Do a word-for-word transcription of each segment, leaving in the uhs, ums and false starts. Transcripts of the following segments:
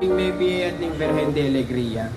Maybe at ning Birhen de Alegria.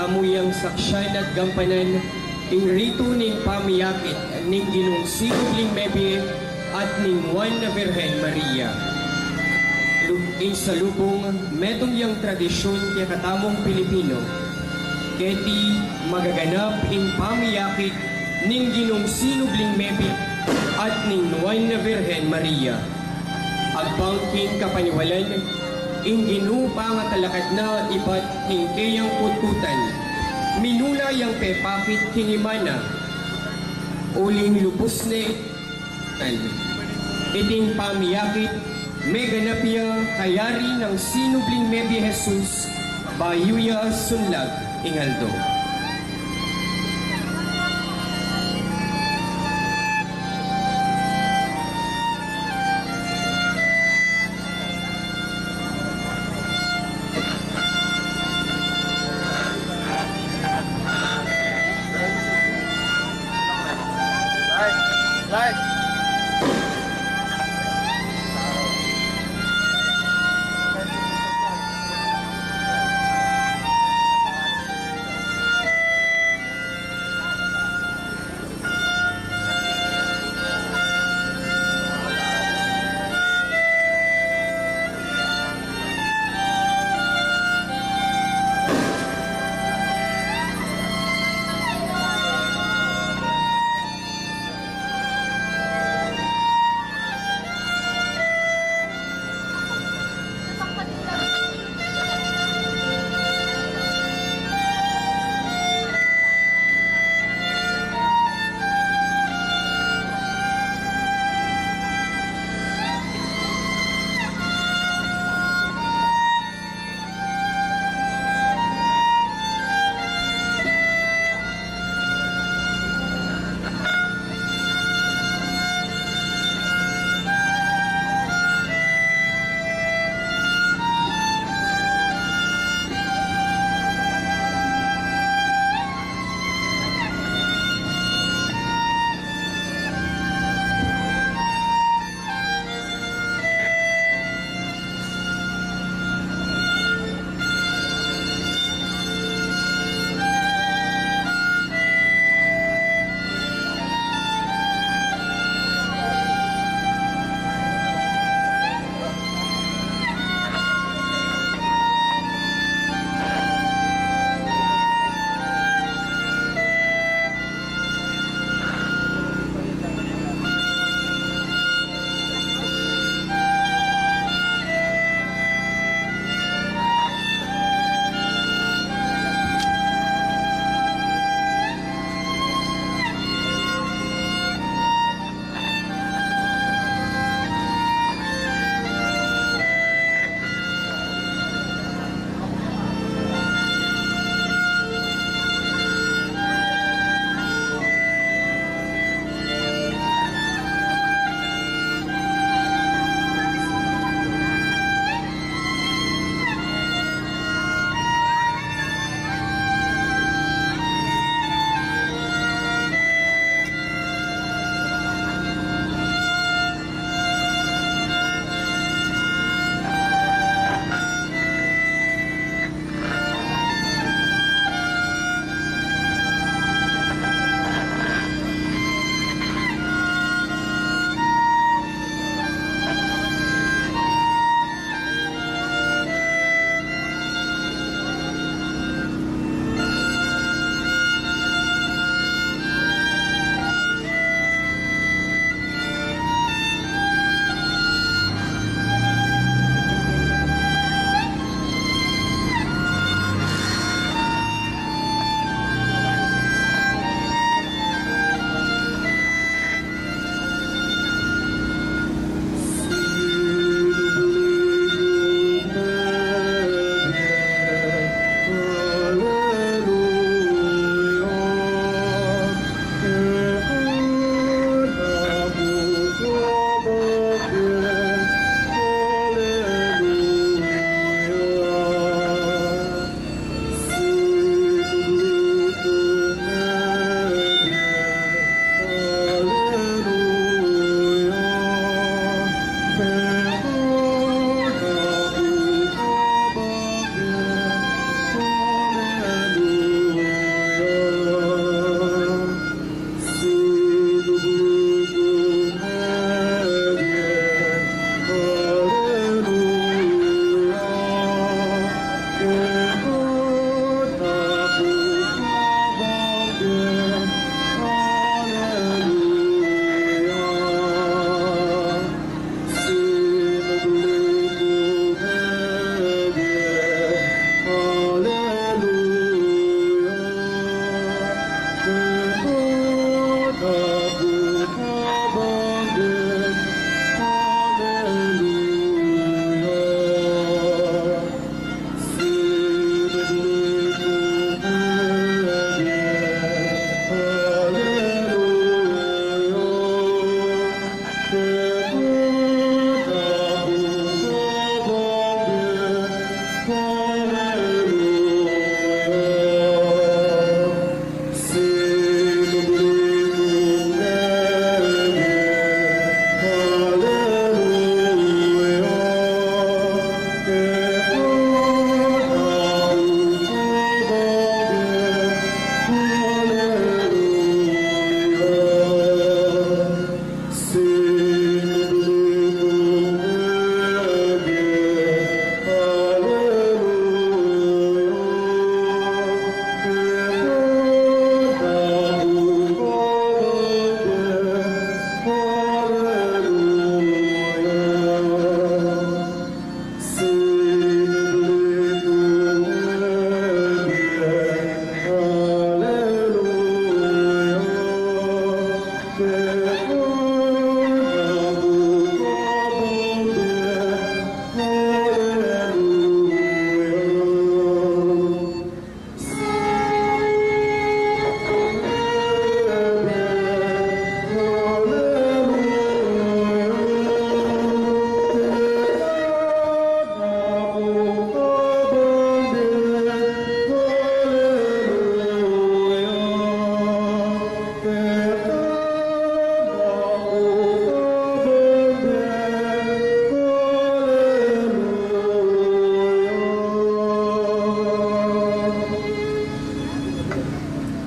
Amuyang saksian at gampanan ing ritu ning pamiyakit ning Ginung sinubling mebie at ning Nuan a Virgen Maria. Lu-, ing salubung metung yang tradisyun kekatamung Pilipino, keti magaganap ing pamiyakit ning Ginung sinubling mebie at ning Nuan a Virgen Maria. Agpang king kapaniwalan, ing Ginu pangatalakad na ibat king keyang kutkutan, minuna yang pepakit king Ima na, uling lubus ne iting pamiyakit, meganap ya kayari nang sinubling mebie Jesus, bayu ya sunlag ing aldo.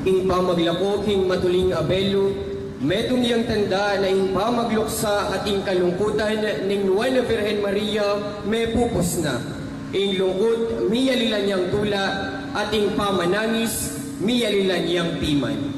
Ing pamaglako king matuling abelu, metung yang tanda na ing pamagluksa at ing kalungkutan ning Nuan a Virgen Maria mepupus na. Ing lungkut miyalilan yang tula, at ing pamanangis miyalilan yang piman.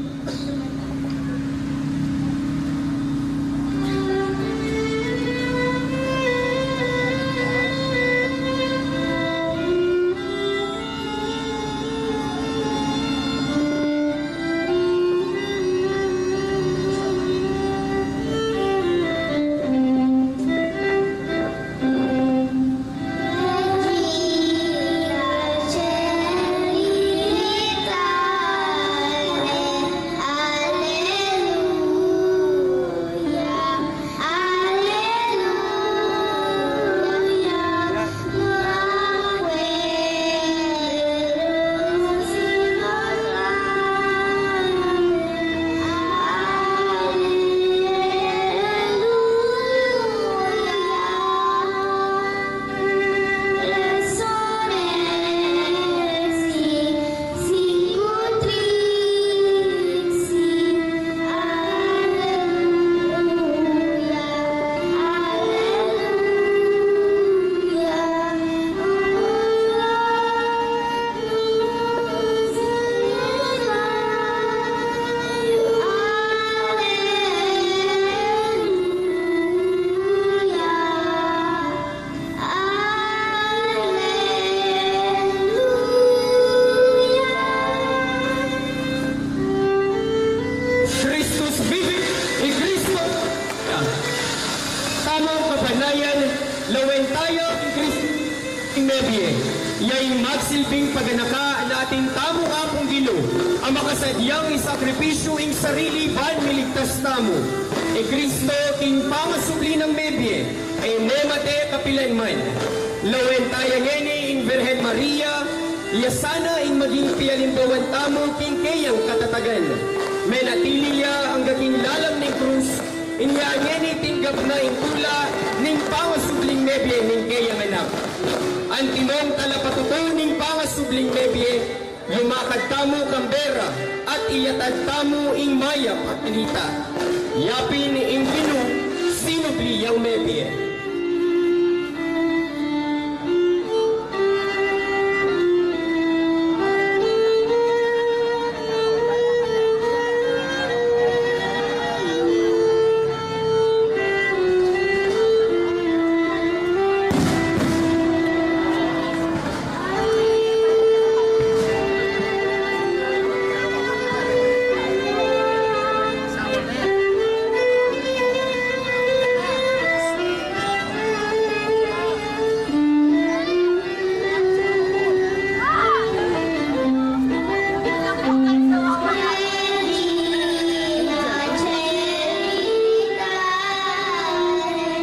Christus vivit, i Kristo. Tamung kapanayan, lawen taya king Kristo king mebie. Ya ing magsilbing paganaka na atin tamung Apung Ginu, a makasadyang isakripisyu ing sarili ban miligtas tamu. I Kristo king pangasubli nang mebie, e ne mate kapilan man. Lawen taya ngeni ing Virgen Maria, ya sana ing maging pialimbawan tamu king keyang katatagan. Menatili ya angga king lalam ning krus, inya ngeni tinggap na ing tula ning pangasubling mebie ning keyang anak. Antimong talapatutu ning pangasubling mebie, lumakad tamu kambera at iyatad tamu ing mayap a balita. Yapin ing Ginu sinubli yang mebie.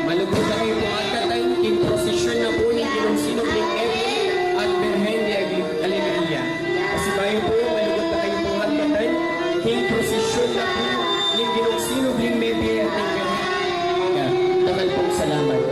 Malugud na kayu pung atkatan king prosesyon na pu ning Ginung Sinubling Mebie at Birhen de Alegria. Pasibayu pu, malugud na kayu pung atkatan king prosesyon na pu ning Ginung Sinubling Mebie at ning Birhen de Alegria. Dakal pung salamat.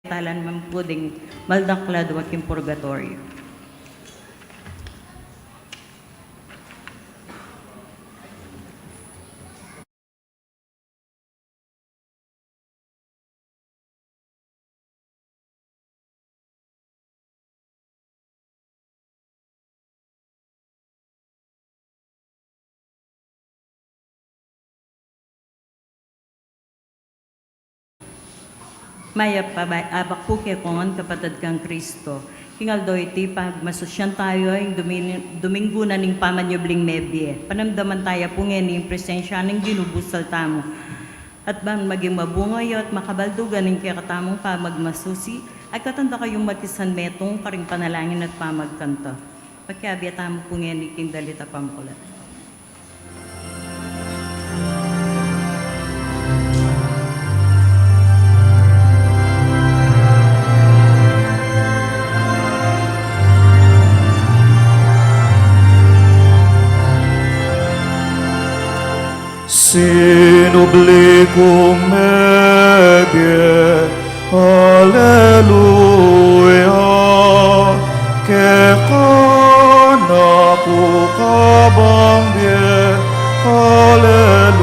Talan man pu ding maldaklad wa king purgatoryo. Mayap a abak pu kekongan, kapatad kang Kristo. King aldo iti, pagmasusyan tayu ing Domin-, Domingo na ning pamanyubling mebie. Panamdaman taya pu ngeni ing presensya ning Ginu busal tamu. At ban maging mabunga ya at makabaldugan ing kekatamung pamagmasusi, agkatan da kayung makisanmetung karing panalangin at pamagkanta. Pakiabe tamu pu ngeni king dalit a pamuklat. Sinubli kung mebie, aleluya, keka na ku kabang bie, aleluya.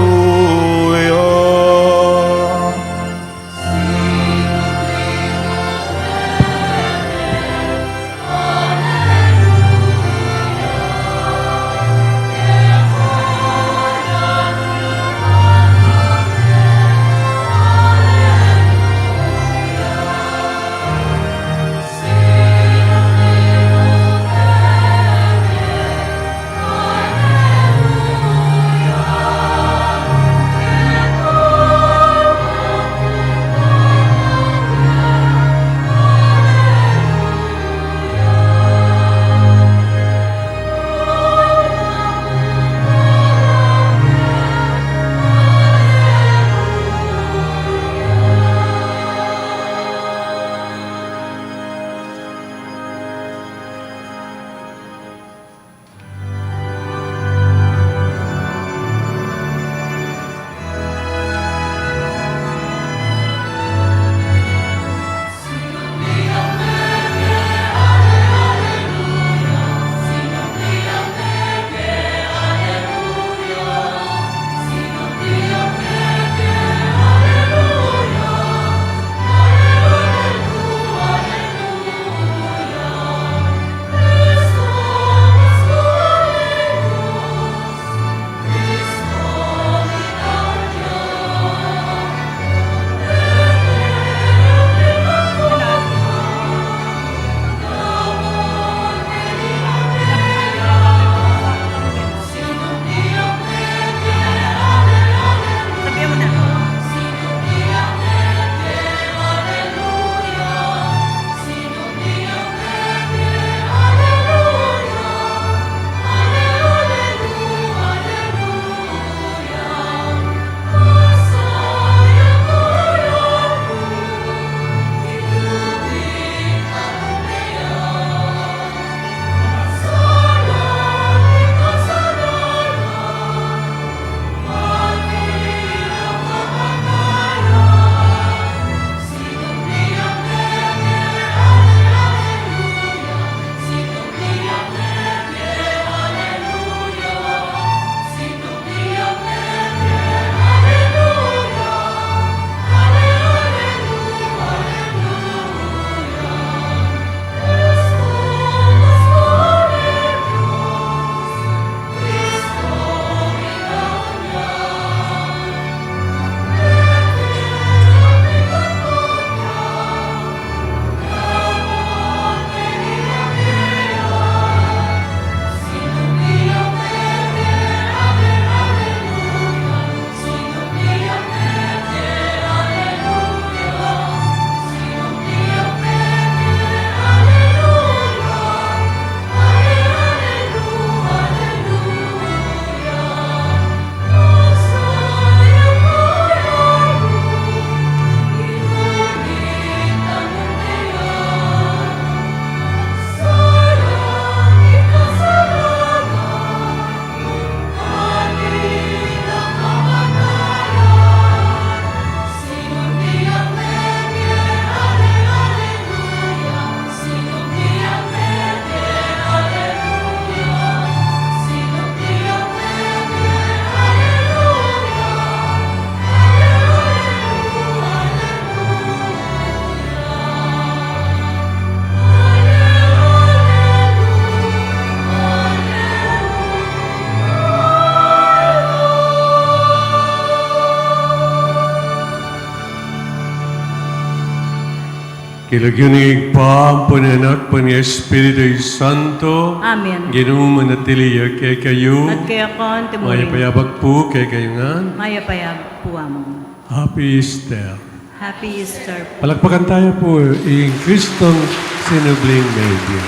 King lagyu ning Ibpa, ampo ning Anak, ampo ning Espiritu Santo. Amen. Ginu, manatili ya kekayu. At keka naman. Mayap a abak pu kekayu ngan. Mayap a abak pu, Among. Happy Easter. Happy Easter. Palakpakan taya pu ing Kristong sinubling mebie.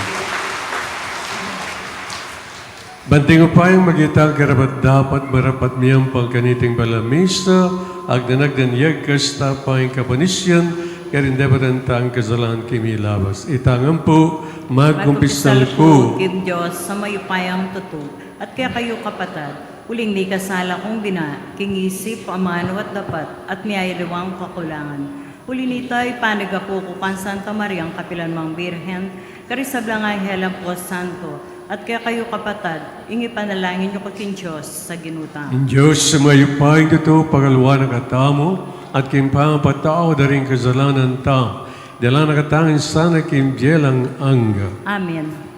Bantang upayang maging tang karapat-dapat marapat miyampang kaniting banal a misa, agdan-agdan yagkas ta pa ing kapanisyan, karing dapatan tang kasalanan king milabas. Itang ampo, magkumpisal ku king Dios a mayupayang tutu, at kekayu kapatad, uling mikasala kung bina, king isip, amanu at dapat, at miyaliwang kakulangan. Uli nita, ipanagaku ku kang Santa Mariang kapilan man Birhen, karing sablang anghel ampong santo, at kekayu kapatad, ing ipanalangin yu ku king Dios a Ginu tamu. Ing Dios a mayupayang tutu, pakaluan na katamu, at king pamapatawad da ring kasalanan tamu, dala na katamu sana king bie alang angga. Amen.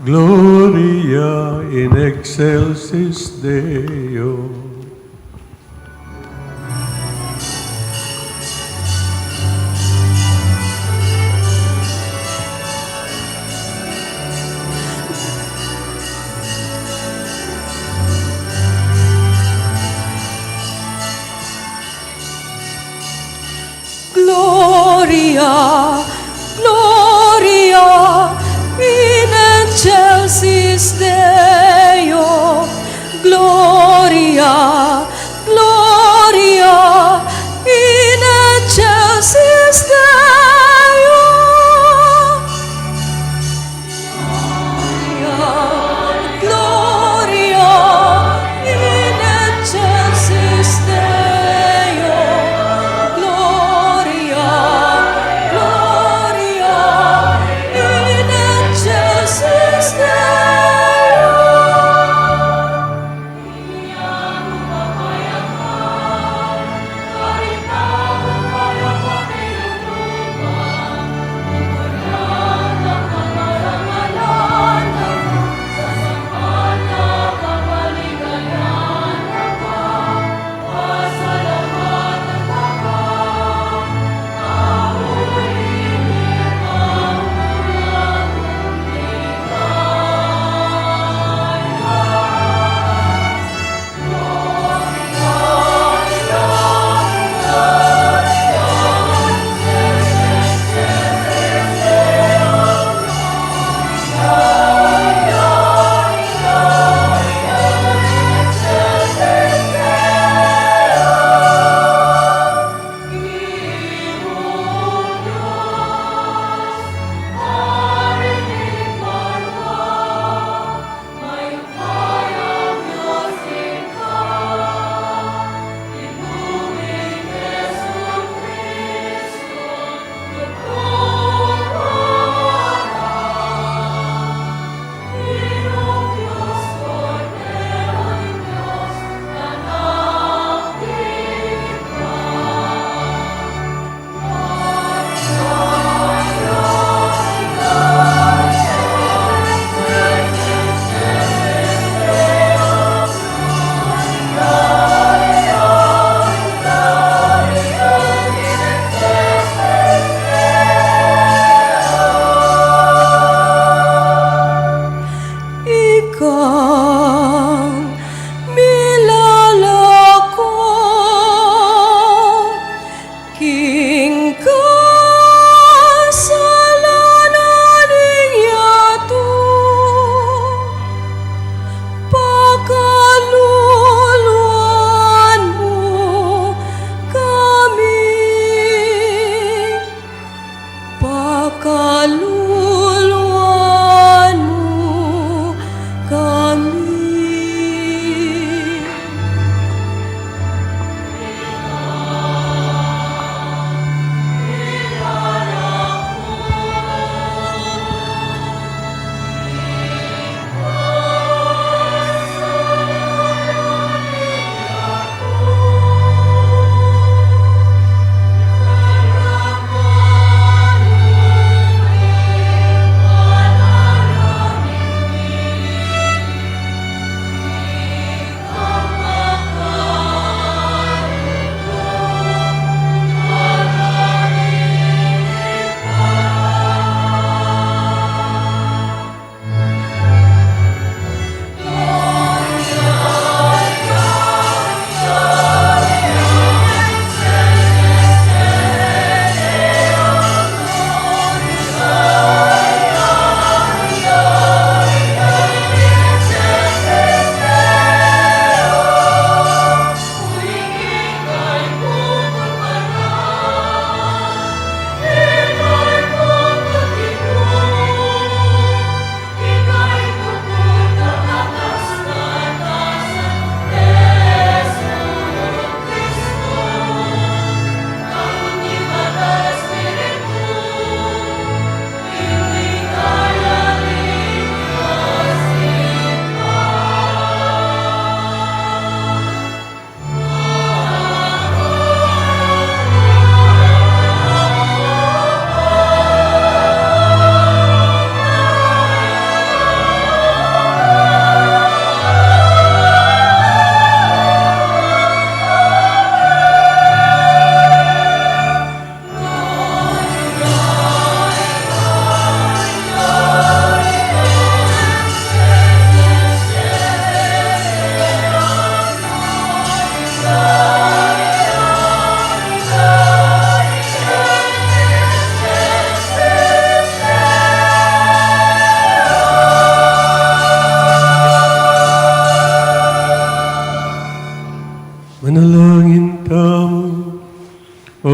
Gloria in excelsis Deo. Gloria, Gloria in excelsis Deo. Gloria, Gloria in excelsis Deo. Gloria, Gloria in excelsis Deo. Gloria, Gloria in excelsis Deo.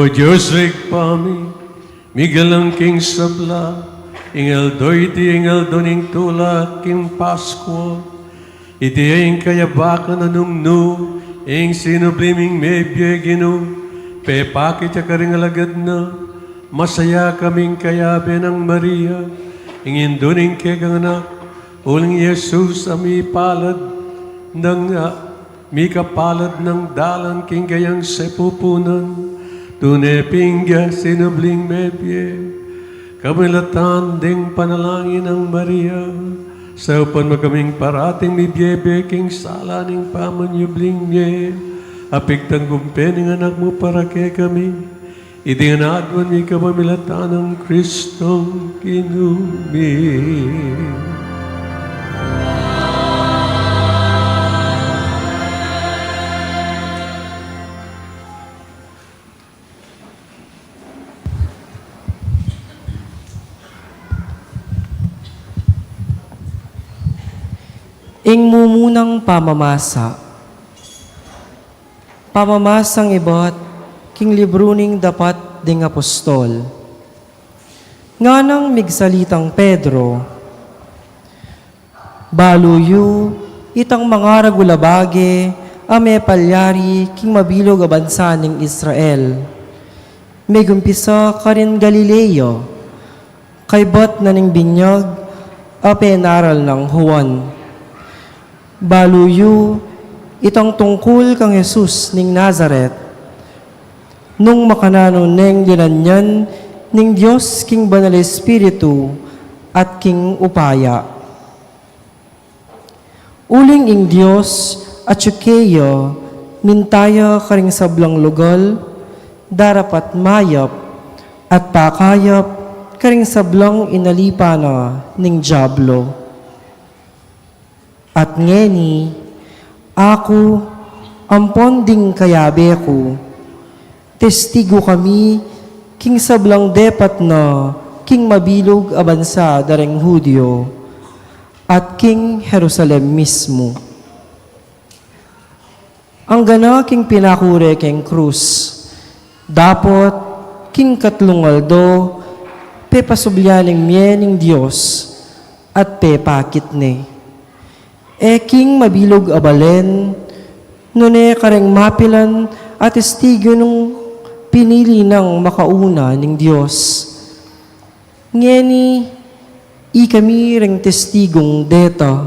Dios Ibpa mi, migalang king sabla, ing aldo iti ing aldo ning tula king Paskua. Iti ing kayabe na nung nu ing sinubli ming mebie, Ginu, pepakit ya karing alagad na, masaya kaming kayabe nang Maria, ing indu ning kekang anak, uling Jesus a mipalad nang, ah, mikapalad nang dalan king kayang sepupunan, tune pin ya sinubling mebie. Kamilatan ding panalangin nang Maria, saupan mu kaming parating mibiebe king sala ning pamanyubling mie, a pigtanggumpe ning anak mu para kekami. Iti ngan aduan mi kapamilatan nang Kristong Ginu mi. Ing mumunang pamamasa. Pamamasang ibat king libru ning Dapat ding Apostol. Nganang migsalitang Pedro, "Balu yu itang mangaragul a bage a mepalyari king mabilug a bansa ning Israel. Megumpisa karin Galilea, kaybat na ning binyag a penaral nang Juan. Balu yu itang tungkul kang Jesus ning Nazaret, nung makananu neng linanyan ning Dios king Banal Espiritu at king upaya. Uling ing Dios atyu keya, minta ya karing sablang lugal, darapat mayap at pakayap karing sablang inalipa na ning Diablo. At ngeni, aku ampon ding kayabe ku, testigu kami king sablang depat na king mabilug a bansa da ring Judio, at king Jerusalem mismu." Anggana king pinaku re keng krus, dapot king katlung aldo, pepasubli ya ning mie ning Dios, at pepakit ne. E king mabilug a balen, nune kareng mapilan a testigu nung pinili nang makauna ning Dios. Ngeni, ikami reng testigung deta.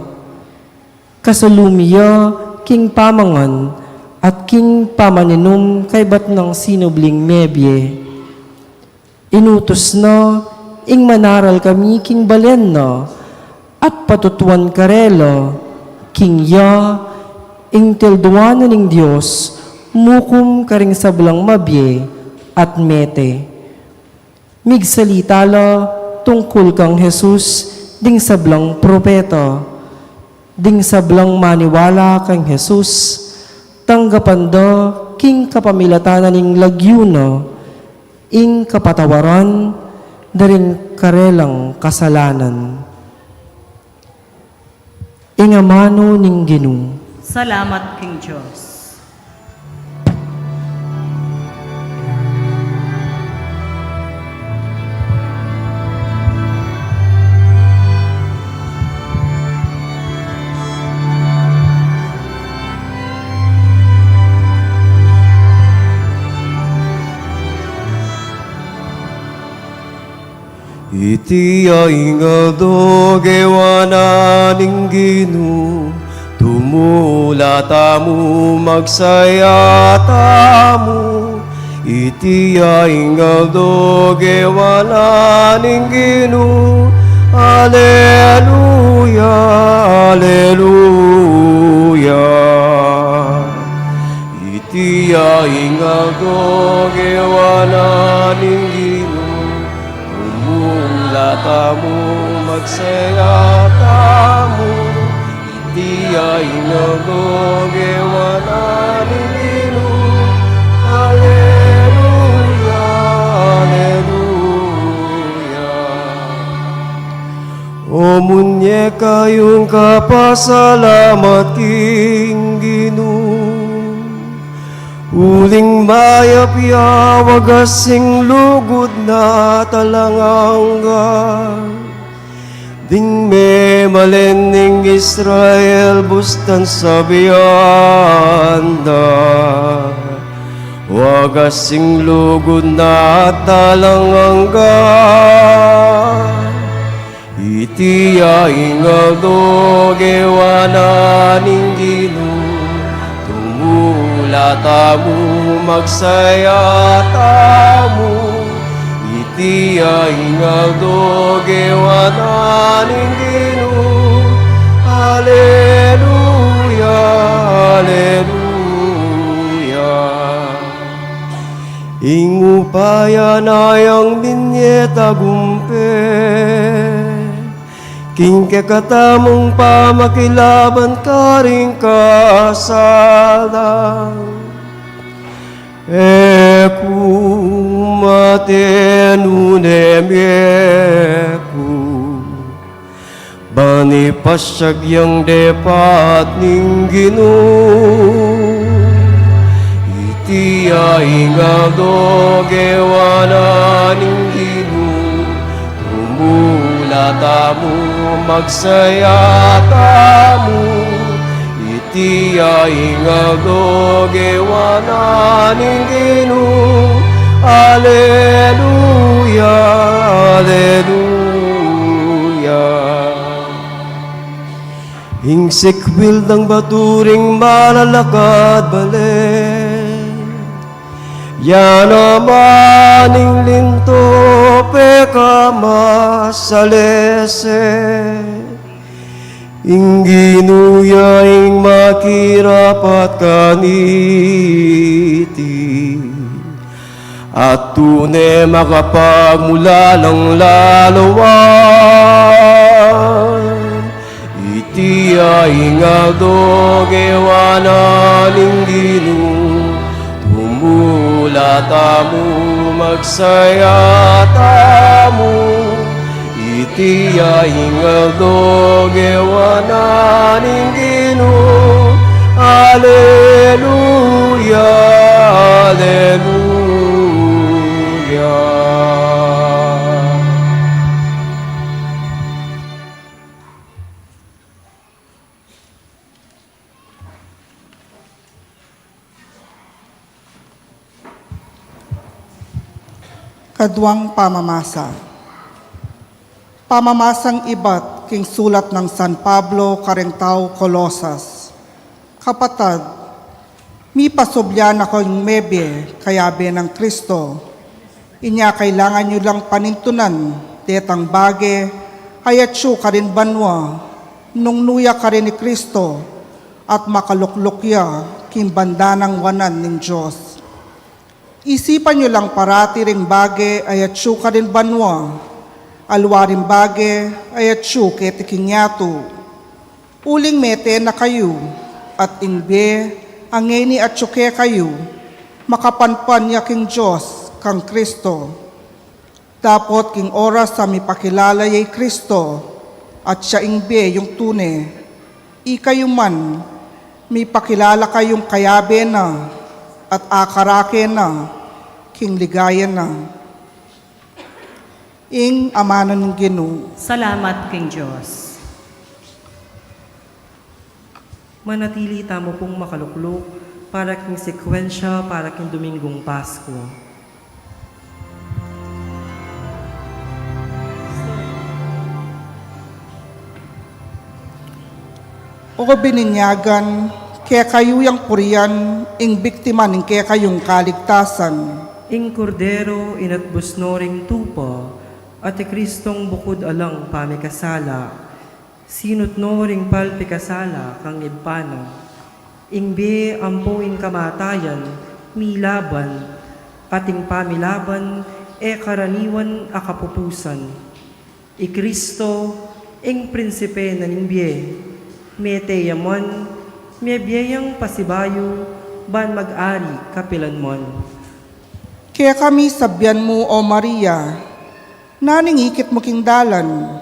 Kasalumi ya king pamangan at king pamaninum kaybat nang sinubling mebie. Inutus na ing manaral kami king balen na, at patutuan karela king ya ing tilduan na ning Dios mukum karing sablang mabie at mete. Migsalita la tungkul kang Jesus ding sablang propeta, ding sablang maniwala kang Jesus, tanggapan da king kapamilatan na ning lagyu na ing kapatawaran da ring karelang kasalanan. Ing amanu ning Ginu. Salamat king Dios. Iti ya ing aldo gewa na ning Ginu, tumula tamu, magsaya tamu. Iti ya ing aldo gewa na ning Ginu, aleluya, aleluya. Iti ya ing aldo gewa na ning Ginu, tumula tamu, magsaya tamu. Iti ya ing aldo gewa na ning Ginu, aleluya, aleluya. O munye kayung kapasalamat king Ginu, Uling mayap ya, wagas ing lugud na at alang angga. Ding memalen ning Israel bustan sabian da, wagas ing lugud na at alang angga. Iti ya ing aldo gewa na ning Ginu, tumula tamu, magsaya tamu. Iti ya ing aldo gewa na ning Ginu. Aleluya, aleluya. Ing upaya na yang minye tagumpe king kekatamung pamakilaban karing kasalan. E ku mate nune mie ku, ban ipasyag yang depat ning Ginu. Iti ya ing aldo gewa na ning Ginu, tumula tamu, magsaya tamu. Iti ya ing aldo gewa na ning Ginu. Aleluya, aleluya. Ing sikwil dang batu ring malalakad bale, ya naman ing linto pekamasalese. Ing Ginu ya ing makirapat kaniti, at tune makapagmulalang lalawan. Iti ya ing aldo gewa na ning Ginu, tumula tamu, magsaya tamu. Iti ya ing aldo gewa na ning Ginu. Aleluya, aleluya. Kaduang pamamasa. Pamamasang ibat king sulat nang San Pablo karing tau Colosas. Kapatad, mipasubli na kayung mebie kayabe nang Kristo. Inya kailangan yu lang panintunan detang bage a atyu karin banua, nung nu ya karin i Kristo, at makalukluk ya king banda nang wanan ning Dios. Isipan yu lang parati ring bage a atyu karin banua, aliwa ring bage a atyu keti king yatu. Uling mete na kayu, at ing bie a ngeni atyu kekayu, makapanpan ya king Dios kang Kristo. Dapot king oras a mipakilala ye i Kristo, at siya ing bie yung tune, ikayu man, mipakilala kayung kayabe na, at akarake na king ligaya na. Ing amanu ning Ginu. Salamat king Dios. Manatili tamu pung makalukluk para king sekwensya para king Domingong Pasko. O bininyagan, kekayu yang purian ing biktima ning kekayung kaligtasan. Ing Kordero inatbus no ring tupa, at i Kristong bukud alang pamikasala. Sinut no ring palpikasala kang Ibpa na. Ing bie ampo ing kamatayan milaban, at ing pamilaban e karaniwan a kapupusan. I Kristo ing prinsipe na ning bie, mete ya man, mebie yang pasibayu, ban mag-ari kapilanman. Kekami sabian mu, O Maria, naning ikit mu king dalan.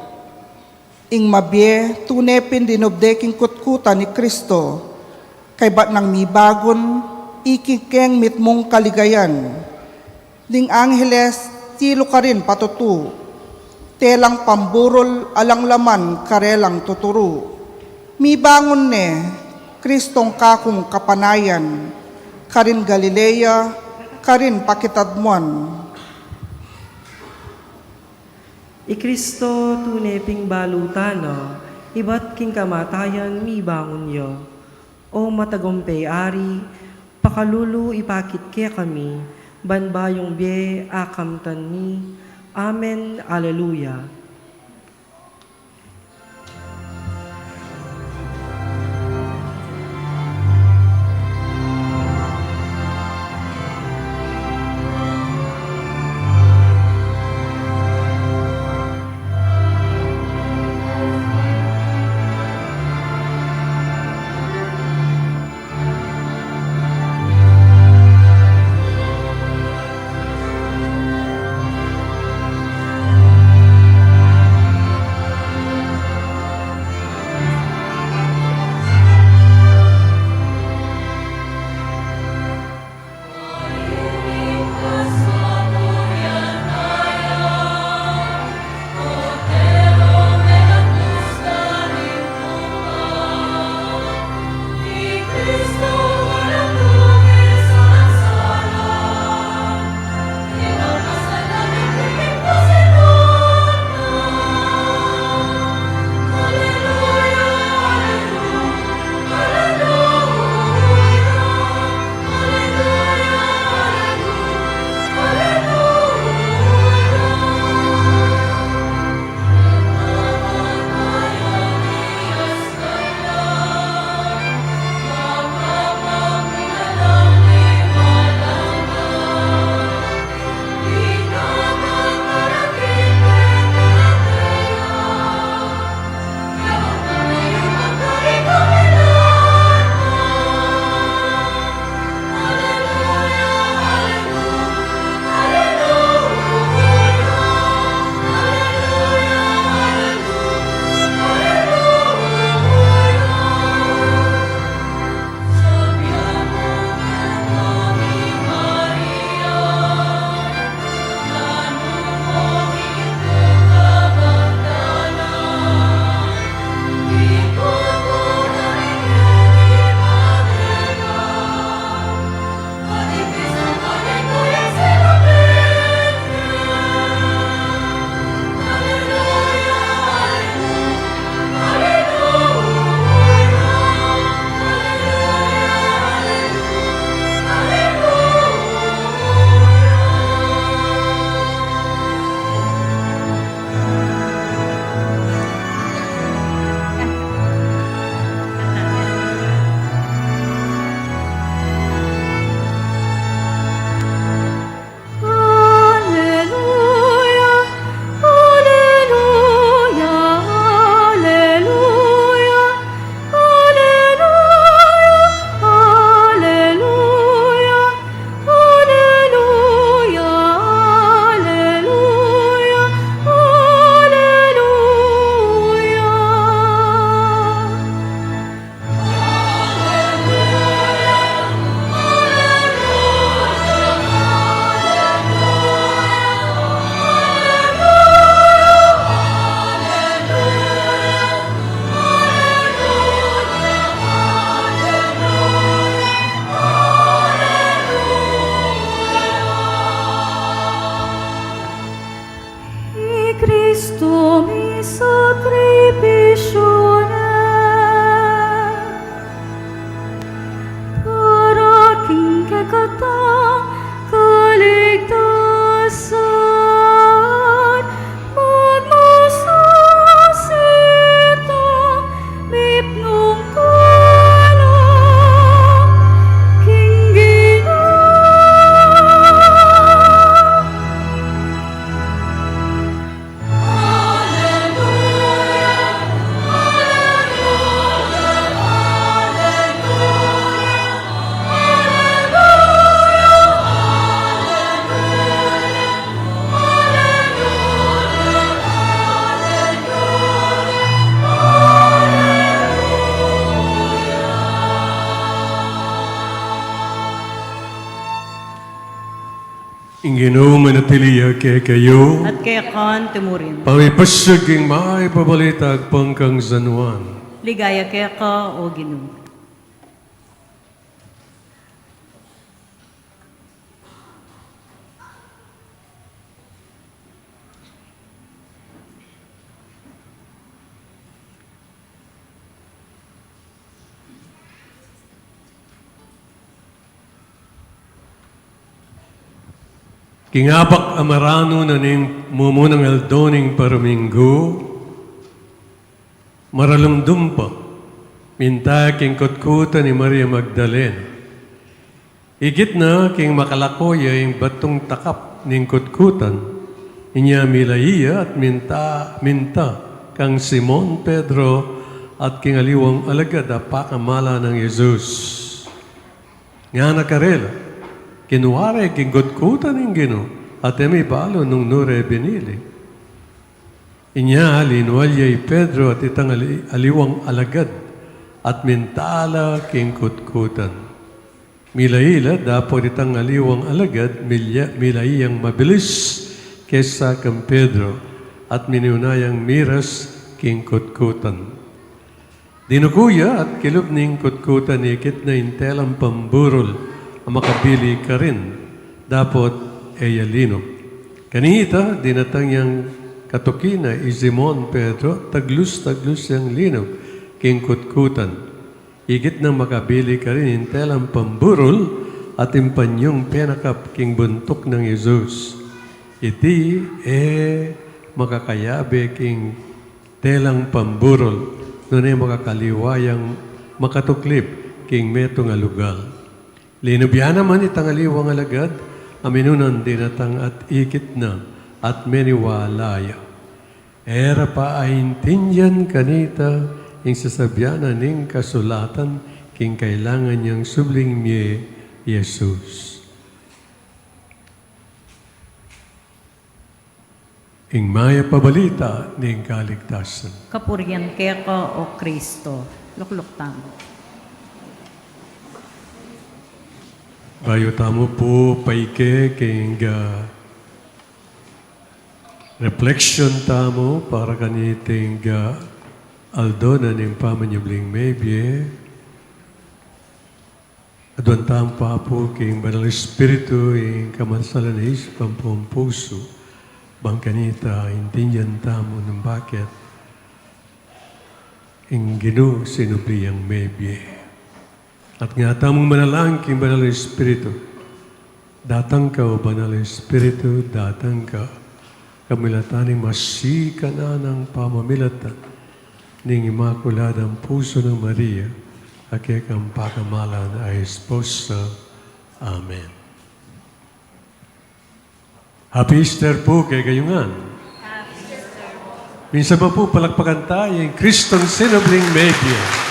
Ing mabie, tune pin linub de king kutkutan i Kristo, kaybat nang mibagun, ikikeng mitmung kaligayan. Ding angeles, silu karin patutu, telang pamburul alang laman karelang tuturu. Mibangun ne, Kristong kakung kapanayan, karin Galilea, karin pakitadmuan. I Kristo tune ping balu tana, ibat king kamatayan mibangun ya. O matagumpe Ari, pakalulu ipakit kekami, ban bayung bie akamtan mi. Amen. Alleluia. I Kristu mi sakripisyu ne para king kekatang kaligtasan, magmasusitang mipnung kalang king Ginu. Ginu manatili ya kekayu. At keka naman murin. Pamipasyag king Mayap a Balita agpang kang San Juan. Ligaya keka, O Ginu. King abak a maranu na ning mumunang aldo ning paraminggu, maralumdum pa, minta king kutkutan i Maria Magdalena. Ikit na king makalako ya ing batung takap ning kutkutan, inya milai ya at minta, minta kang Simon Pedro at king aliwang alagad a pakamala nang Jesus. Ngana karela, kinua re king kutkutan ing Ginu, at e mi balu nung nu re binili. Inya linual ya i Pedro at itang ali-, aliwang alagad, at minta la king kutkutan. Milai la dapot itang aliwang alagad, milya-, milai yang mabilis kesa kang Pedro, at minuna yang miras king kutkutan. Dinuku ya at kilub ning kutkutan, ikit na ing telang pamburul a makabili karin, dapot e ya linub. Kanita, dinatang yang katuki na i Simon Pedro, taglus-taglus yang linub king kutkutan. Ikit nang makabili karin ing telang pamburul at ing panyung penakap king buntuk nang Jesus. Iti e makakayabe king telang pamburul, nune makakaliwa yang makatuklip king metung a lugal. Linub ya naman itang aliwang alagad a minunan dinatang at ikit na at meniwala ya. E ra pa aintindian kanita ing sasabyan na ning kasulatan king kailangan yang subling mie Jesus. Ing Mayap a Balita ning kaligtasan. Kapurian keka, O Kristo. Lukluk tamu. Bayu tamu pu paike king, ah, reflection tamu para kaniting, ah, aldo na ning pamanyubling mebie. Aduan tamu pa pu king Banal Espiritu ing kamansalan a isip ampong pusu, bang kanita intindian tamu nung bakit ing Ginu sinubli yang mebie. At nga tamung manalangin king Banal Espiritu. Datang ka, O Banal Espiritu, datang ka. Kamilatan ning masikan a nang pamamilatan ning Imakuladang Pusu nang Maria, a kekang pakamalan a esposa. Amen. Happy Easter pu kekayu ngan. Minsan pa pu palakpakan taya ing Kristong sinubling mebie.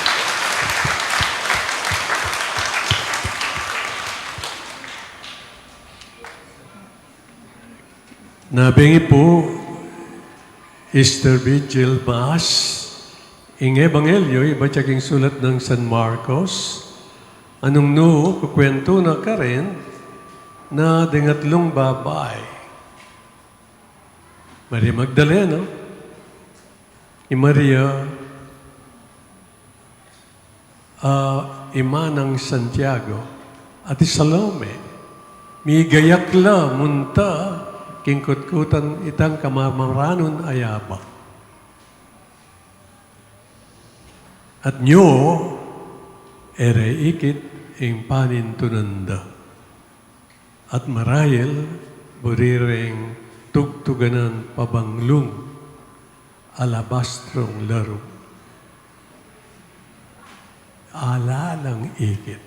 Na bengi pu, Easter Vigil Mass, ing Ebanghelyo ibat ya king sulat nang San Marcos, a nung nu kukwentu na karin na deng atlung babai. Maria Magdalena, i Maria, ah, ima nang Santiago, at i Salome, migayak la munta king kutkutan itang kamamaranun a yabak. At nyo, e re ikit ing panintunan da. At marahil, buri reng tugtuganan pabanglung alabastrong larum. Ala lang ikit.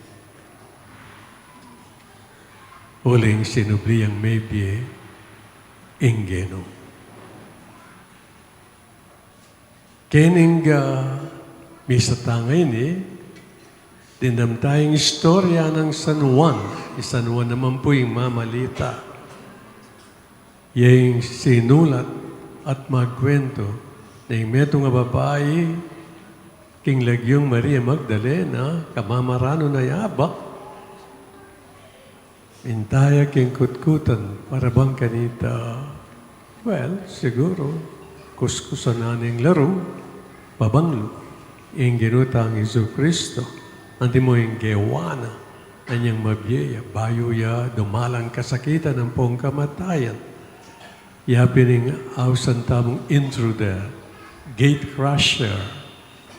Uling sinubli yang mebie ing Ginu. Keni ing, ah, misa tang ini, dimdam taya ing istorya nang San Juan. I San Juan naman pu ing mamalita. Ya ing sinulat at magkwentu ning metung a babai king lagyung Maria Magdalena, kamamaranun a yabak, Minta ya king kutkutan para bang kanita, well, siguru, kuskusan na ning laru, pabanglu, ing Ginu tang Jesucristo, antimo ing gewa na, anyang mabie ya, bayu ya dumalan kasakitan ampong kamatayan. Ya pin ing ausan tamung intruder, gate crusher,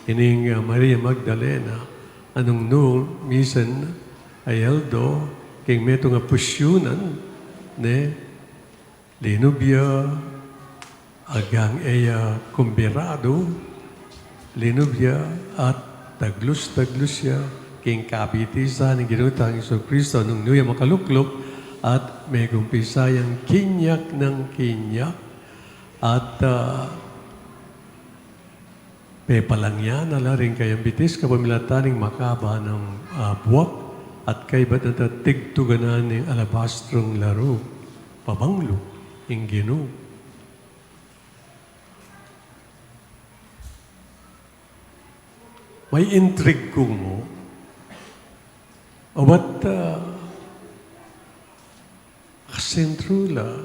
ining, ah, Maria Magdalena, a nung nu misan a aldo, king metung a pusyunan, ne, linub ya, agyang e ya kumbidadu, linub ya at taglus-taglus ya king kabitisan ning Ginu tang Jesucristo nung nu ya makalukluk at megumpisa yang kinyak nang kinyak at, ah, pepalangyan na la ring kayang bitis kapamilatan ning makaba nang, ah, buak at kaybat na tatigtuganan ning alabastrong laru, pabanglu ing Ginu. May intrigue ku mu, abat, ah, kasentru la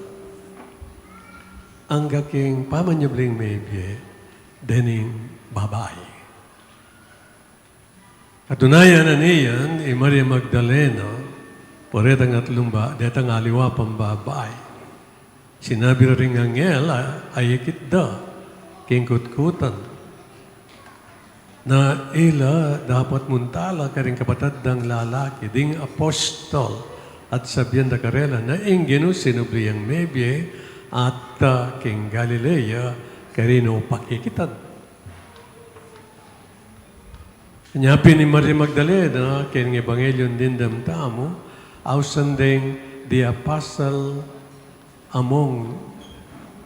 angga king pamanyubling mebie dening babai. Katunayan na niyan, i Maria Magdalena, pure detang atlung ba-, detang aliwa pang babai. Sinabi ra ring anghel, a, ayikit da, king kutkutan, na ila dapat muntala karing kapatad dang lalaki, ding apostol, at sabian da karela, na ing Ginu sinubli yang mebie, at, ah, king Galilea, karin no pakikitan. Nya pin i Maria Magdalena, king Ebanghelyo dimdam tamu, ausan deng the apostle among,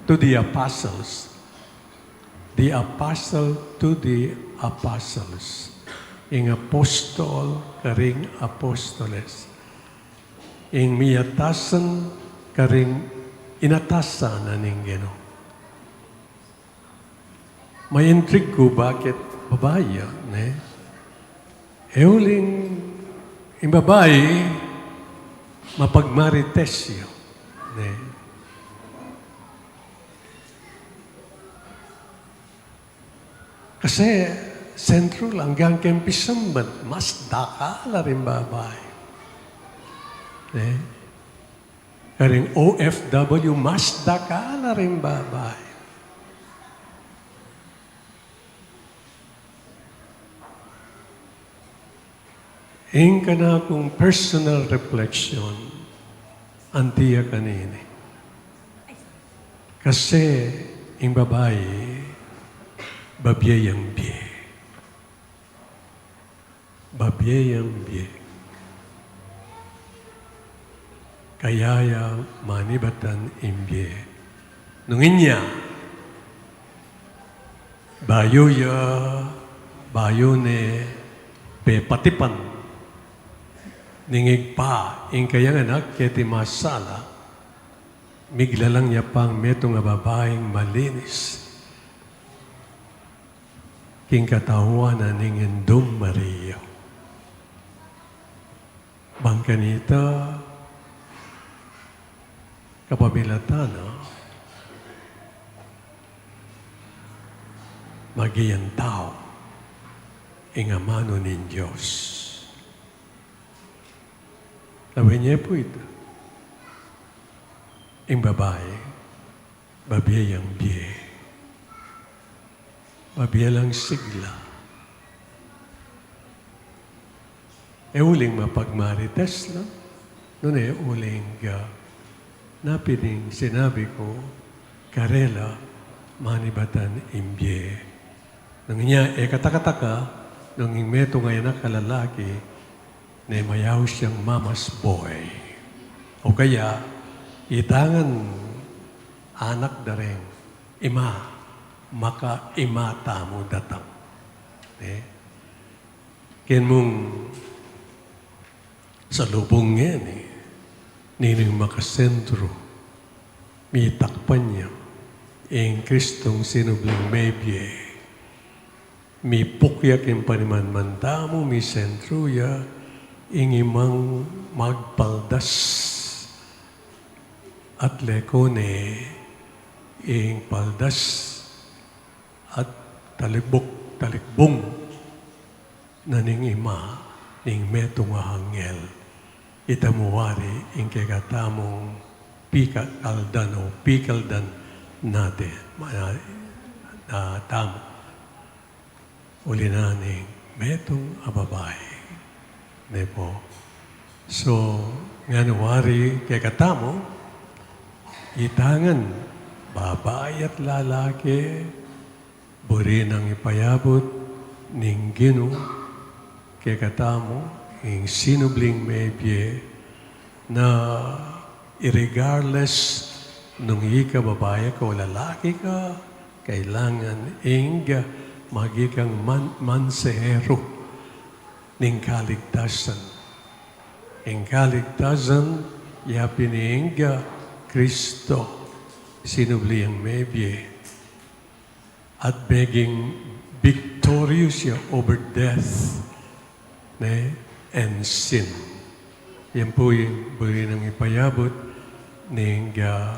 to the apostles. The apostle to the apostles. Ing apostol karing apostoles. Ing miyatasan karing inatasan na ning Ginu. May intrigue ku bakit babai ya, ne? E uling ing babai mapagmarites ya, ne? Kasi sentru la anggang keng pisamban, mas dakal la ring babai. Ne? Karing O F W, mas dakal la ring babai. Ing kanakung personal reflection, anti ya kanini. Kasi ing babai, babie yang bie. Babie yang bie. Kaya ya manibatan ing bie. Nung inya, bayu ya, bayu ne pepatipan ning Ibpa ing kayang anak keti masala, miglalang ya pang metung a babaing malinis king katauan na ning Indung Maria. Bang kanita, kapamilatan na, maging tau ing amanu ning Dios. Lawen ye pu ita. Ing babai, babie yang bie. Babie lang sigla. E uling mapagmarites la, nune uling, ah, na pin ing sinabi ku karela, manibatan ing bie. Nung inya e katakataka, nung ing metung a anak a lalaki, ne mayaus yang mama's boy. O kaya, itang anak da reng ima, makaima tamu datang. Ne? Ken mung salubung ngeni, nining makasentru, mitakpan ya ing Kristong sinubling mebie. Mipuk ya king panimanman tamu, misentru ya, Ing imang magpaldas at leko ne ing paldas at talibuk, talikbung na ning ima ning metung a anghel. Ita mu wari ing kekatamung pikaldan o pikaldan nate, ma-, na tamu. Uli na ning metung a babai. Ne pu. So, ngana wari kekatamu, ita ngan, babai at lalaki, buri nang ipayabut ning Ginu kekatamu, ing sinubling mebie, na iregardless nung ika babai ka o lalaki ka, kailangan ing maging kang man-, mansahero ning kaligtasan. Ing kaligtasan, yapin ing Kristo, sinubli yang mebie at maging victorious ya over death, ne, and sin. Yan pu ing buri nang ipayabut ning, ah,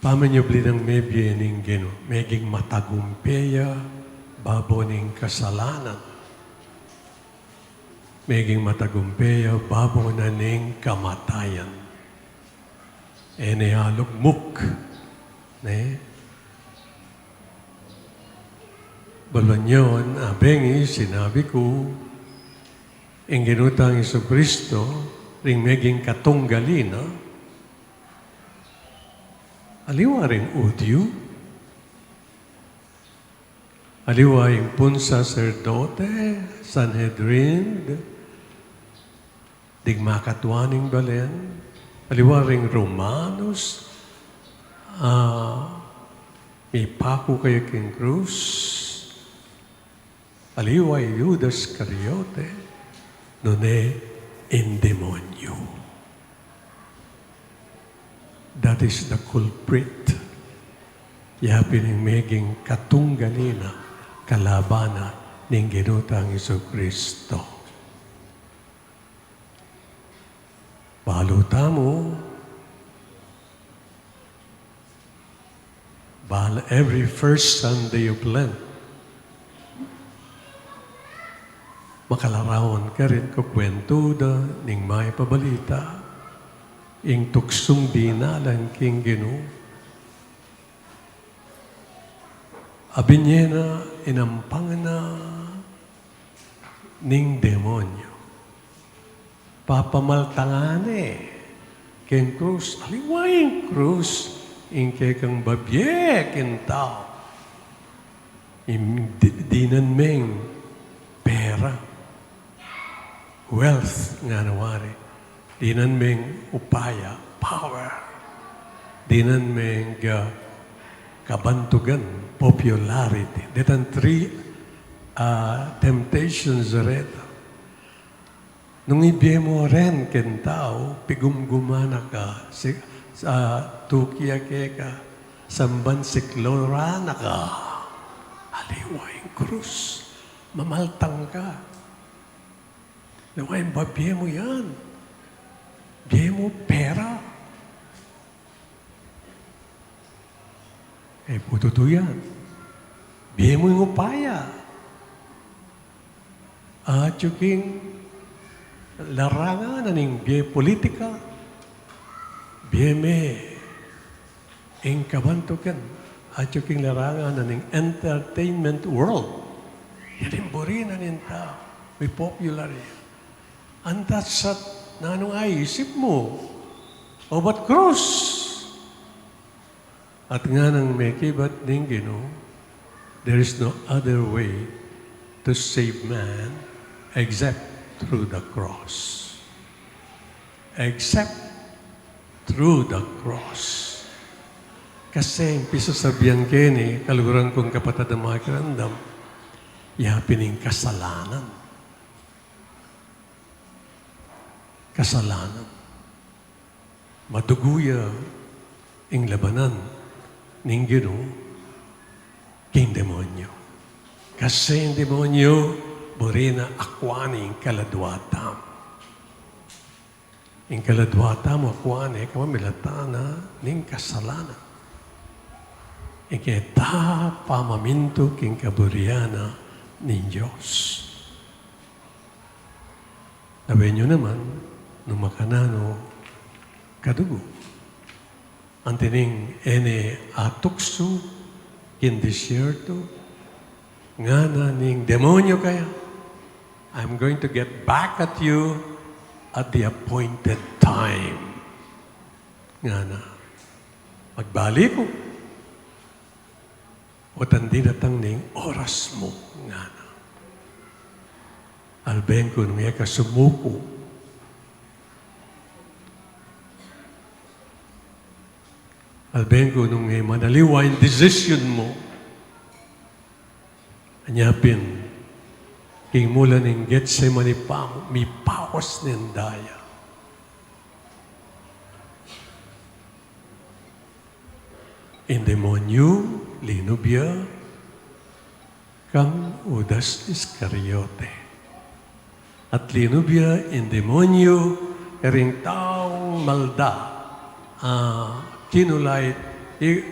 pamanyubli nang mebie ning Ginu, maging matagumpe ya babo ning kasalanan. Maging matagumpe ya babo na ning kamatayan. E ne alugmuk, ne? Balu na yan, a bengi sinabi ku, ing Ginu tang Jesucristo, ring maging katunggali na, aliwa ring Hudyu, aliwa ing pun saserdote, Sanhedrin, ding makatua ning balen, aliwa ring Romanos, ah, mipaku kaya king krus, aliwa i Judas Iscariote, nune ing demonyo. That is the culprit. Yapin ing maging katunggali na, kalaban na ning Ginu tang Jesucristo. Balu tamu, bal-, every first Sunday of Lent, makalarawan karin kukwentu da ning Mayap a Balita, ing tuksung dinalan king Ginu. Abinye na, inampang na ning demonyo. Papamaltangan ne king krus, aliwa ing krus, ing kekang babie king tau. Ing di-, dinan meng pera, wealth, ngana wari. Dinan meng upaya, power. Dinan meng, ah, kabantugan, popularity. Detang three, ah, temptations reta. Nung ibie mu ren king tau, pigumguman na ka, si-, sa tuki ya keka, samban sikloran na ka. Aliwa ing krus, mamaltang ka. Aliwa ing babie mu yan. Bie mu pera. E pu tutu yan. Bie mu ing upaya. Atyu king larangan na ning bie politika. Bie me ing kabantugan. Atyu king larangan na ning entertainment world. Yan ing buri na ning tau. May popular yan. Antat sa nanu ing aisip mu. Obat krus. At nganang mekibat ning Ginu, there is no other way to save man except through the cross. Except through the cross. Kasi ing pisasabian ke ni kaluguran kung kapatad a makiramdam, yapin ing kasalanan. Kasalanan. Madugu ya ing labanan ning Ginu king demonyo. Kasi ing demonyo, Buri na akua ne ing kaladua tamu. Ing kaladua tamu akua ne, kapamilatan na ning kasalanan. Ing keta pamamintu king kaburian na ning Dios. Lawen yu naman, nung makananu kadugu. Anti ning e ne atuksu king disyerto, ngana ning demonyo kaya, "I'm going to get back at you at the appointed time." Ngana, "Magbalik ku. Otan dinatang ning oras mu," ngana. Alben ku nung e ka sumuku. Alben ku nung e manaliwa ing desisyon mu. Anya pin, king mulan ning Getsemani pa mu, mipawas ne ing daya. Ing demonyo linub ya kang Judas Iscariote. At linub ya ing demonyo karing taung malda, ah, kinulait, i-,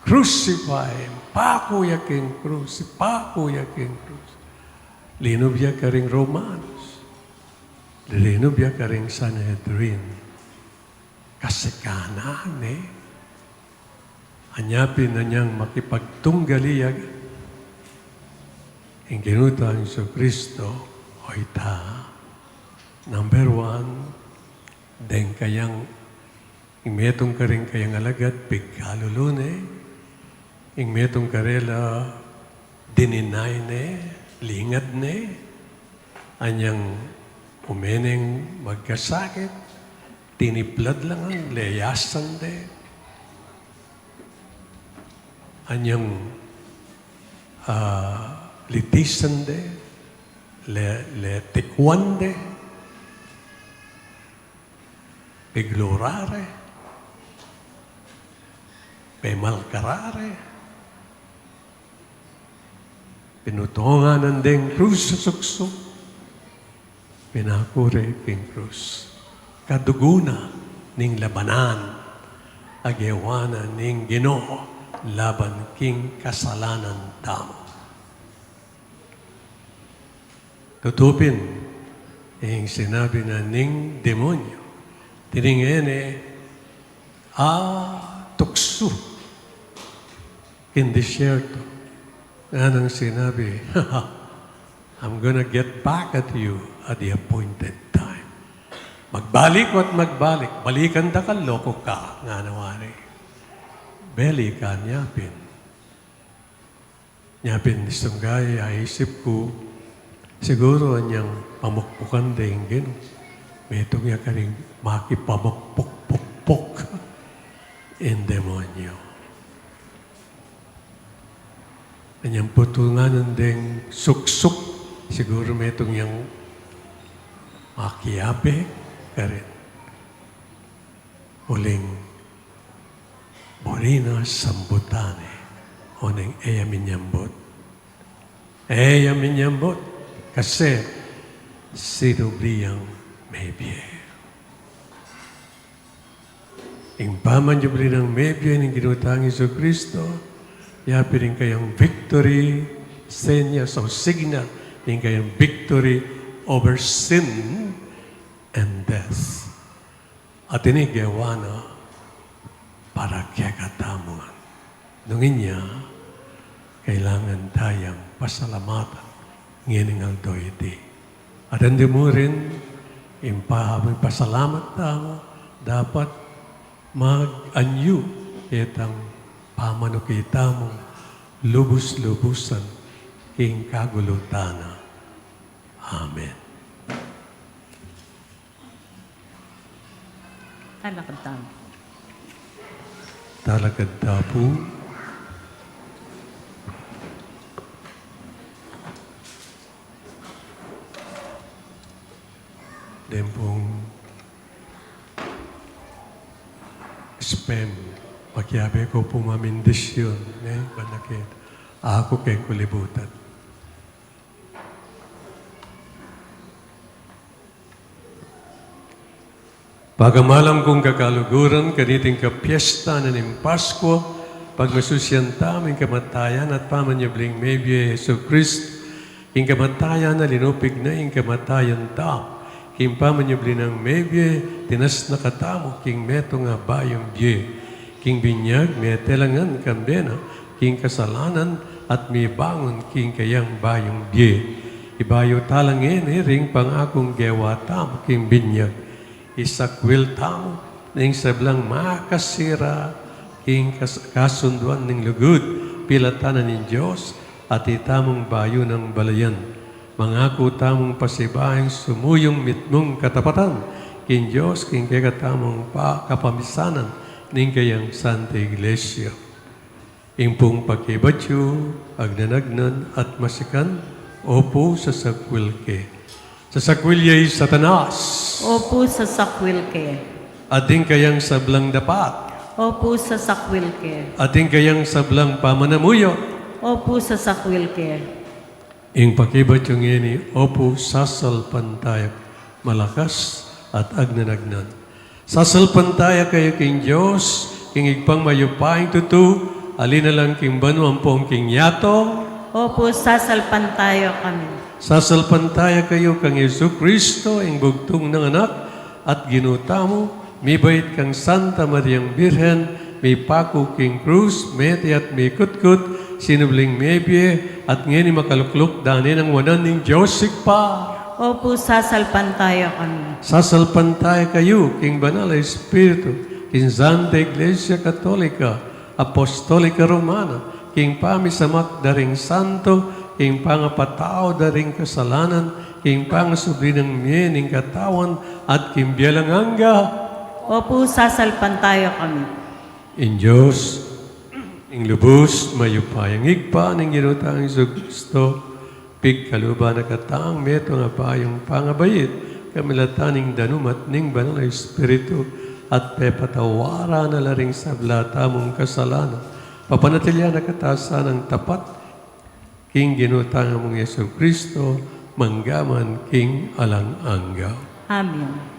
"Crucify him, paku ya king krus, paku ya king krus." Linub ya karing Romanos. Linub ya karing Sanhedrin. Kasikanan ne. Anya pin anyang makipagtunggal ya king Ginu tang Jesucristo, o ita, number one, deng kayang, ing metung karing kayang alagad, pigkalulu ne, ing metung karela, dininay ne, lingad ne, anyang umeneng magkasakit, tiniplad la ngan, leyasan de, anyang, ah, litisan de, le-, letikwan de, piglura re, pemalkara re, pinutungan deng krus a suksuk, pinaku re king krus. Kadugu na ning labanan a gewa na ning Ginu laban king kasalanan tamu. Tutu pin, ing sinabi na ning demonyo, tining e ne atuksu king disyerto, nganang sinabi, "I'm gonna get back at you at the appointed time." Magbalik ku at magbalik, balikan da ka, loko ka, ngana wari. Balikan ya pin. Nya pin istung gaya, aisip ku, siguru anyang pamukpukan de ing Ginu, metung ya karing makipamukpuk-pukpuk ing demonyo. Anyang putungan deng suksuk, siguru metung yang makiabe karin. Uling buri na sambutan ne, oneng e ya minyambut. E ya minyambut, kasi sinubli yang mebie. Ing pamanyubli nang mebie ning Ginu tang Jesucristo, ya pin ing kayang victory, senyas o signal ning kayang victory over sin and death. At ini gewa na para kekatamu ngan. Nung inya, kailangan tayang pasalamatan ngening aldo iti. At anti mu rin, ing pa-, ing pasalamat tamu, dapat mag-anyu itang pamanuki tamu lubus-lubusan king kagulutan na. Amen. Talakad tamu. Talakad tamu pu. Dempung spam, pakiabe ku pu mamindisyon, ne? Banakit. Aku keng kulibutan. Pagamalam kung kakaluguran, kaniting kapiesta na ning Paskua, pagmasusian tamu ing kamatayan at pamanyubling mebie Jesucristo, king kamatayan na linupig na ing kamatayan tamu, king pamanyubli nang mebie, tinas na katamu king metung a bayung bie, king binyag, mete la ngan kambe na king kasalanan, at mibangun king kayang bayung bie. Ibayu tala ngeni ring pangakung gewa tamu king binyag. Isakwil tamu ning sablang makasira king kas-, kasunduan ning lugud, pilatan na ning Dios, at itamung bayu nang balayan. Mangaku tamung pasibaing sumuyung mitmung katapatan king Dios, king kekatamung pa-, kapamisanan ning kayang Santa Iglesia. Ing pung pakibat yu, agnan-agnan at masikan, opu sasakwil ke. Sasakwil ya i Satanas. Opu sasakwil ke. At ing kayang sablang dapat. Opu sasakwil ke. At ing kayang sablang pamanamuyot. Opu sasakwil ke. Ing pakibat yu ngeni, opu sasalpantaya, malakas at agnan-agnan. Sasalpantaya kayu king Dios, king Ibpang mayupayang tutu, ali na lang king banua ampong king yatu. Opu sasalpantaya kami. Sasalpantaya kayu kang Jesucristo, ing bugtung nang Anak at Ginu tamu, mibait kang Santa Mariang Birhen, mipaku king krus, mete at mikutkut, sinubling mebie, at ngeni makalukluk dane nang wanan ning Dios Ibpa. Opu sasalpantaya kami. Sasalpantaya kayu king Banal a Espiritu, king Santa Iglesia Katolika, Apostolika Romana, king pamisamak da ring santo, king pangapatawad da ring kasalanan, king pangasubli nang mie ning katawan, at king bie alang angga. Opu sasalpantaya kami. Ing Dios, ing lubus mayupayang Ibpa ning Ginu tang Jesucristo, pigkaluban na katang metung a bayung pangabait, kamilatan ning danum at ning Banal a Espiritu, at pepatawaran na la ring sabla tamung kasalanan, papanatilian na kata sanang tapat king Ginu tang Among Jesucristo, mangga man king alang angga. Amen.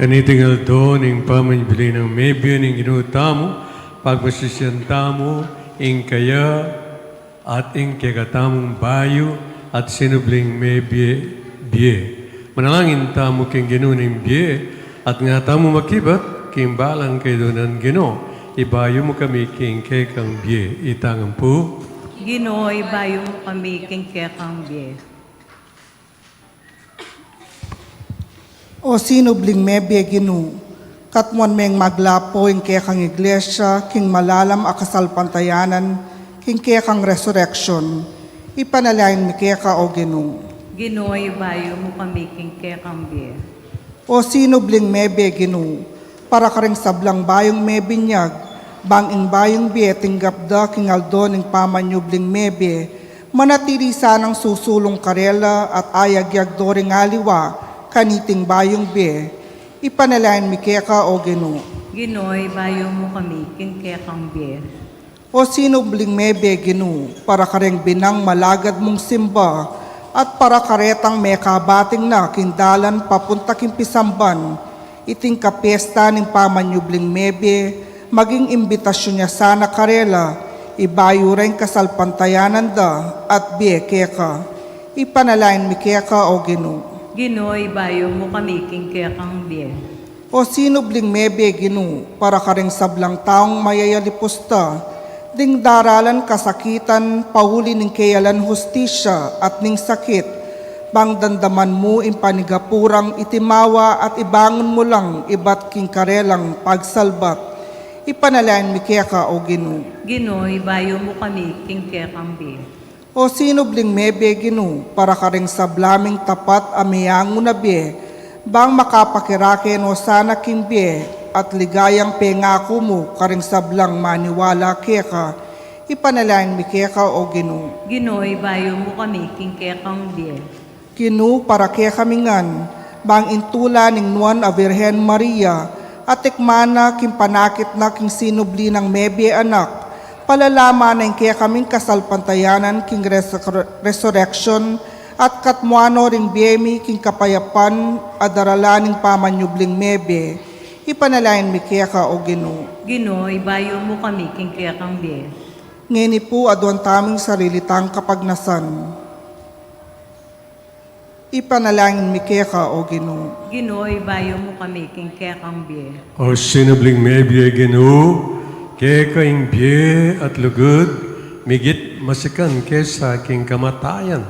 Kaniting aldo ning pamanyubling mebie ning Ginu tamu, pagpasisian tamu ing kaya at ing kekatamung bayu at sinubling mebie bie. Manalangin tamu king Ginu ning bie, at nga tamu makibat king balang kaidunan. Ginu, ibayu mu kami king kekang bie. Itang ampu. Ginu, ibayu mu kami king kekang bie. O sinubling mebie Ginu, katmuan meng maglapo ing kekang iglesia king malalam a kasalpantayanan king kekang resurrection. Ipanalangin mi keka, o Ginu. Ginu, ibayu mu kami king kekang bie. O sinubling mebie Ginu, para karing sablang bayung mebinyag, bang ing bayung bie tinggap da king aldo ning pamanyubling mebie, manatili sanang susulung karela at ayagyag do ring aliwa kaniting bayung bie. Ipanalangin mi keka, o Ginu. Ginu, ibayu mu kami king kekang bie. O sinubling mebie Ginu, para kareng binang malagad mung simba, at para karetang mekabating na king dalan papunta king pisamban, iting kapiesta ning pamanyubling mebie, maging imbitasyun ya sana karela, ibayu reng kasalpantayanan da at bie keka. Ipanalangin mi keka, o Ginu. Ginu, ibayu mu kami king kekang bie. O sinubling mebie Ginu, para kareng sablang taung mayayalipus ta ding daralan kasakitan, pauli ning keyalan hustisya at ning sakit, bang damdaman mu ing panigapu rang itimawa at ibangun mu lang ibat king karelang pagsalbat. Ipanalangin mi keka, o Ginu. Ginu, ibayu mu kami king kekang bie. O sinubling mebie Ginu, para karing sabla ming tapat a meangu na bie, bang makapakirake no sana king bie at ligayang pengaku mu karing sablang maniwala keka. Ipanalangin mi keka, o Ginu. Ginu, ibayu mu kami king kekang bie. Ginu, para kekami ngan, bang ing tula ning nuan a Virgen Maria, atikman na king panakit na king sinubli nang mebie anak, palalaman na ing kekaming kasalpantayanan king resur-, resurrection, at katmuan no ring bie mi king kapayapan a daralan ning pamanyubling mebie. Ipanalangin mi keka, o Ginu. Ginu, ibayu mu kami king kekang bie. Ngeni pu, aduan taming sarili tang kapagnasan. Ipanalangin mi keka, o Ginu. Ginu, ibayu mu kami king kekang bie. O sinubling mebie Ginu, keka ing bie at lugud, migit masikan kesa king kamatayan.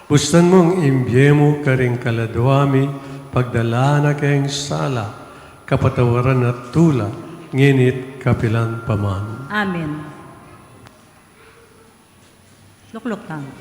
Bustan mung ing bie mu karing kaladua mi, pagdala na keng sala, kapatawaran at tula, ngeni't kapilan pa man. Amen. Lukluk tamu.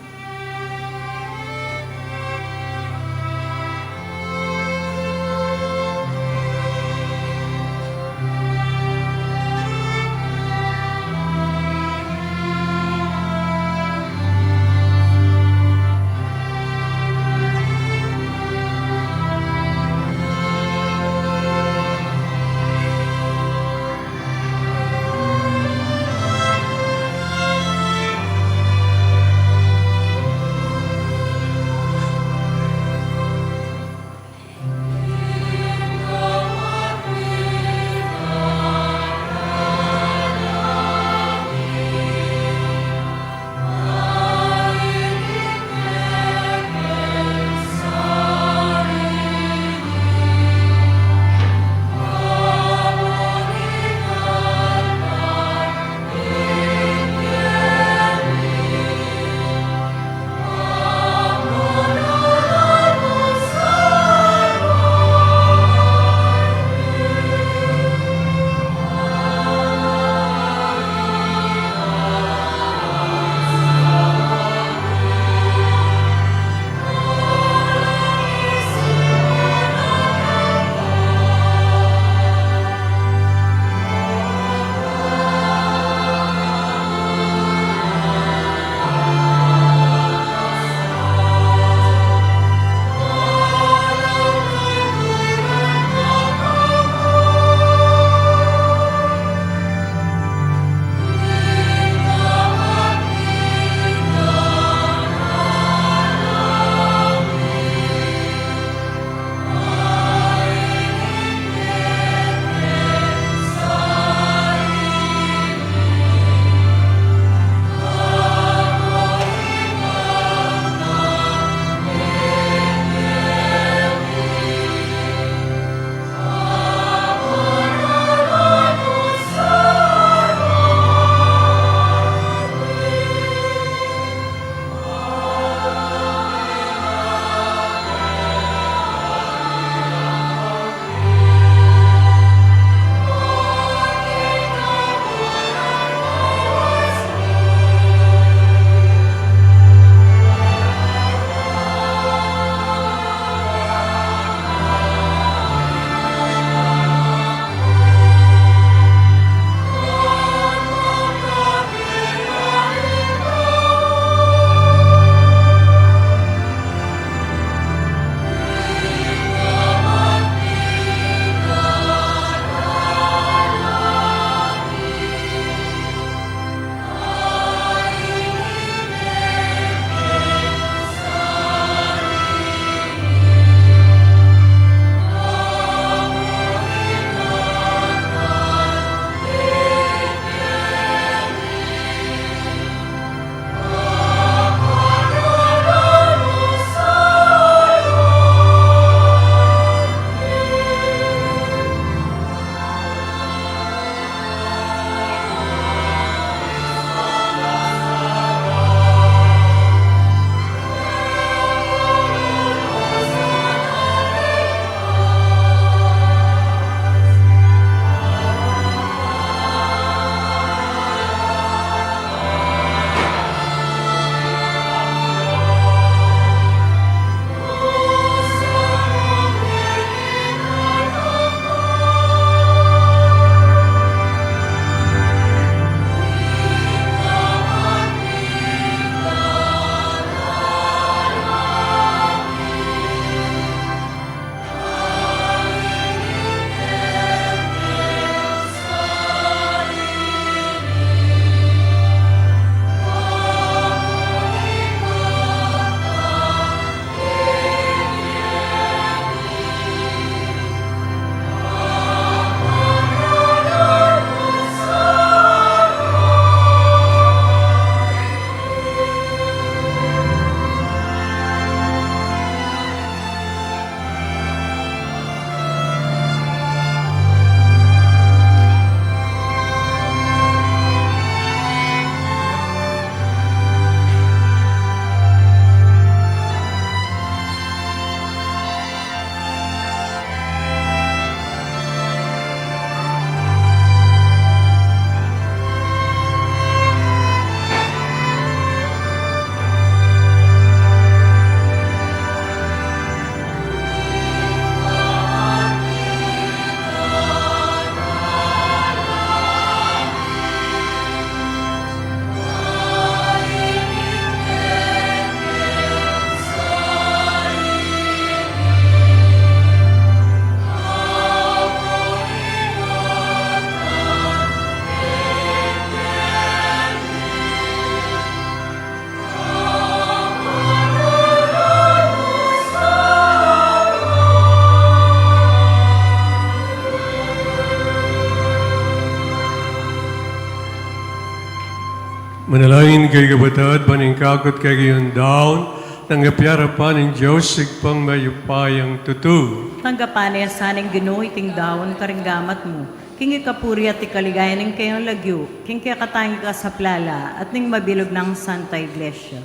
Manalangin kayu, kapatad, ban ing kakut kekayung daun, tanggap ya arapan ning Dios Ibpang mayupayang tutu. Tanggapan na sa ning Ginu iting daun karing gamat mu, king ikapuri at ikaligaya ning kayang lagyu, king kekatamung kasaplalan at ning mabilug nang Santa Iglesia.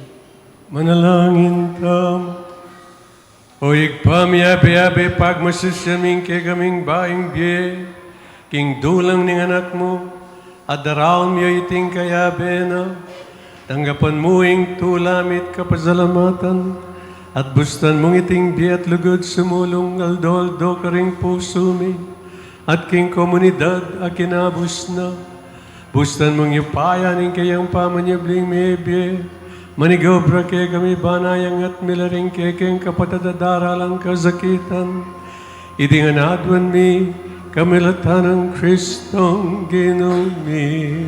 Manalangin tamu. O Ibpa mi, abe-abe pagmasusyan mu ing kekaming bayung bie king dulang ning Anak mu, at daraun mu ya iting kayabe na. Tanggapan mu ing tula mi't kapasalamatan, at bustan mung iting bie at lugud sumulung aldo-aldo karing pusu mi, at king komunidad a kinabus na. Bustan mung upaya ning kayang pamanyubling mebie, manigobra kekami ban iangat mi la ring kekeng kapatad a daralan kasakitan. Iti ngan aduan mi, kamilatan nang Kristong Ginu mi.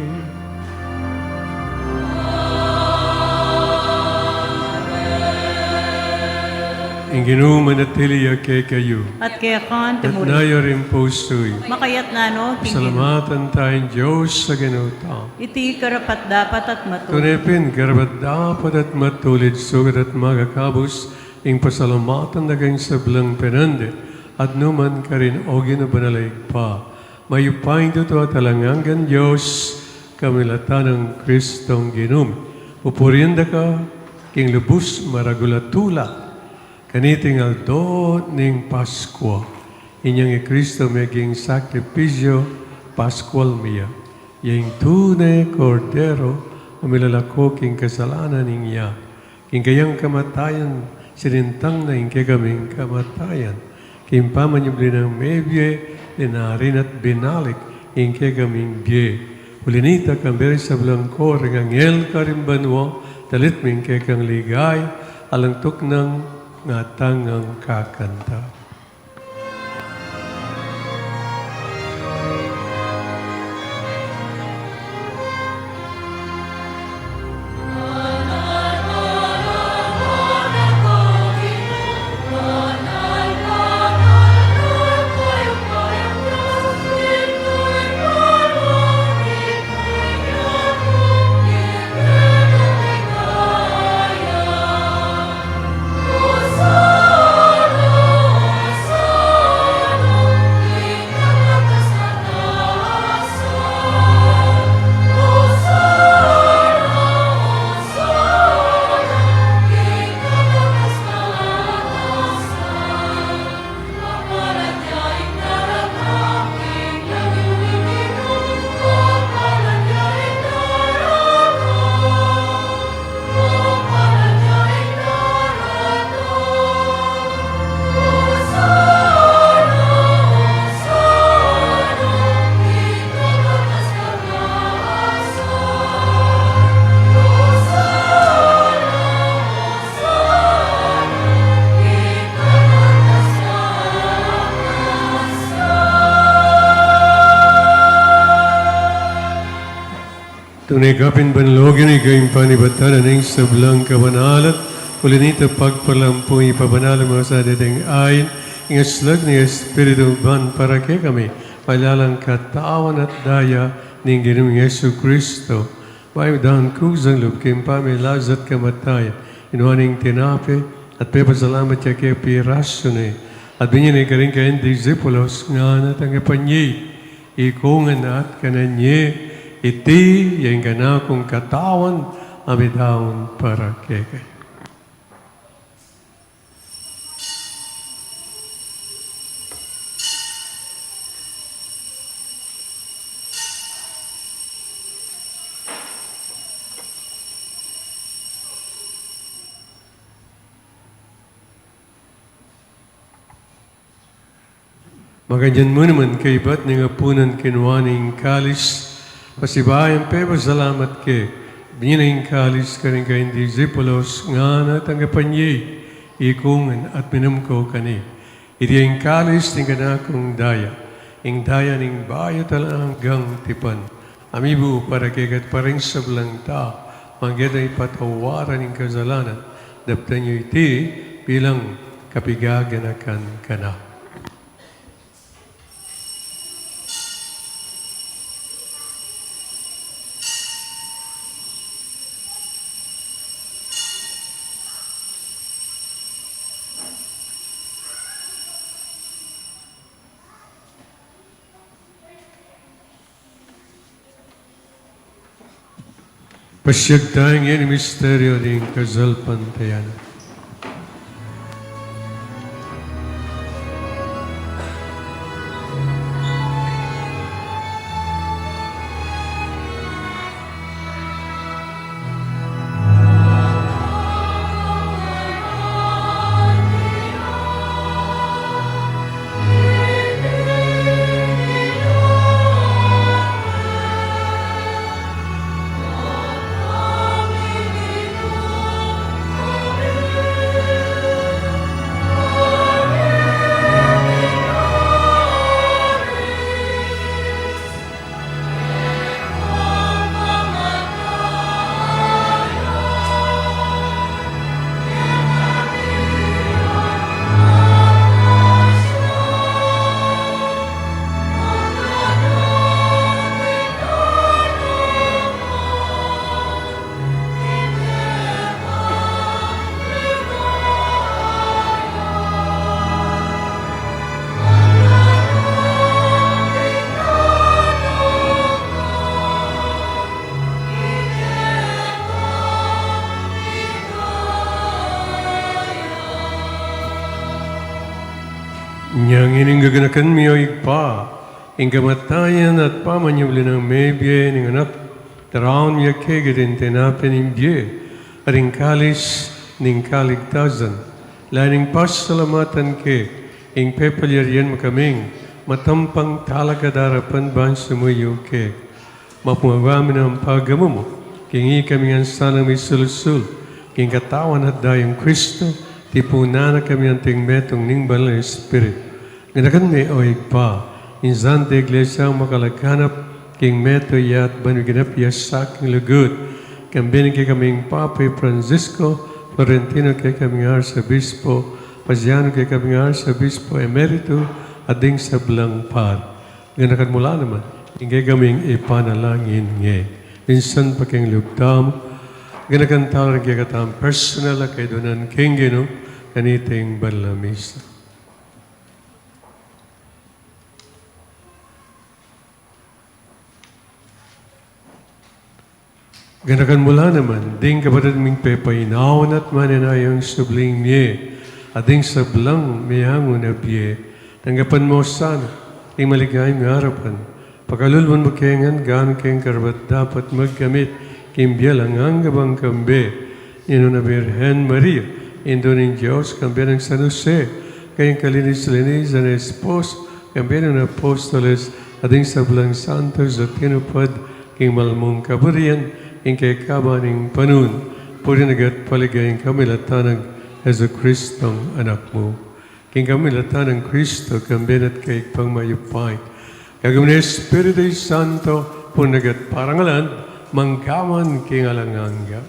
Ing Ginu manatili ya kekayu. At keka naman. Datnan yu ring pusu yu. Makayabe na no king Ginu. Pasalamatan taya ing Dios a Ginu tamu. Iti karapat-dapat at matulid. Tune pin karapat-dapat at matulid, sukat at makakabus ing pasalamatan da kang sablang penandit at nukarin man, o Ginu, banal a Ibpa, mayupayang tutu at alang anggang Dios, kamilatan nang Kristong Ginu mi. Pupurian da ka king lubus maragul a tula kaniting aldo ning Paskua, inyang i Kristo meging sakripisyu Paskual mi ya, ya ing tune Kordero a milalako king kasalanan ning yatu. King kayang kamatayan, sinintang na ing kekaming kamatayan. King pamanyubli nang mebie, linarin at binalik ing kekaming bie. Uli nita, kambe ring sablang koro ring anghel karin banua, dalit mi ing kekang ligaya, alang tuknang ngatang kakanta. Tune kapin banal, o Ginu, ika ing panibatan na ning sablang kabanalan, uli nita pagpalampu ipabanalan mu sa deting ain ing aslag ning Espiritu mu ban para kekami malalang katawan at daya ning Ginung Jesucristo. Bayu mu dang kusang lub king pamilasa at kamatayan, inua ne ing tinape at pepasalamat ya ke, pirasu ne at binie ne karing kayang disipulos ngana, tanggapan ye, ikongan at kanan ye, iti ya ing kanakung katawan a midaun para kekayu. Makanyan mu naman, kaybat ning apunan, kinua ne ing kalis, pasibayu yang pepasalamat ke, binie ne ing kalis karing kayang disipulos ngana, tanggapan ye, ikongan at minum ko keni, iti ya ing kalis ning kanakung daya, ing daya ning bayu at alang anggang tipan, a mibu para kekayu at para king sablang tau, mangga ing patawaran ning kasalanan. Daptan yu iti bilang kapaganakan kanaku. Pasiag taya ngeni ing misteryu ning kasalpantayanan. Inya ngeni gaganakan mi, o Ibpa, ing kamatayan at pamanyubli nang mebie ning Anak, daraun mi keka iting tinape ning bie at ing kalis ning kaligtasan, lalu ning pasalamatan ke, ing pepalyarian mu kaming matampang talakad arapan ban sumuyu keka. Mapamuga mi nang pagamu mu king ikami ngan sanang misulsul king Katawan at Dayang Kristo, tipunan na kami anting metung ning Banal a Espiritu. Ganakan me, o Ibpa, ing Santa Iglesia mung makalaganap king metung ya at ban miganap ya sa king lugud, kambe ning kekaming Papa i Francisco, Florentino kekaming Arsobispo, Pasiano kekaming Arsobispo Emeritu, at ding sablang pari. Ganakan mu la naman ing kekaming ipanalangin ngeni. Minsan pa king lub tamu, ganakan tala ring kekatamung personal a kaidunan king Ginu, kaniting banal a misa. Ganakan mu la naman ding kapatad ming pepainawa na at manenaya ing subling mie, at ding sablang meangu na bie. Tanggapan mu sana ing maligayang arapan. Pakalulu mu kami ngan gana keng karapat-dapat magkamit king bie alang angga bang kambe ning Nuan a Birhen Maria, Indu ning Dios, kambe nang San Jose, kayang kalinis-linisan a esposo, kambe ning apostoles, at ding sablang santos a tinupad king mal mung kaburian, king kekaban ning panaun, purian at ligaya ing kamilatan nang Jesucristong Anak mu. King kamilatan nang Kristo, kambe na at kaybat mayupaya, kagum ning Espiritu Santo, purian at parangalan, manggaman king alang angga.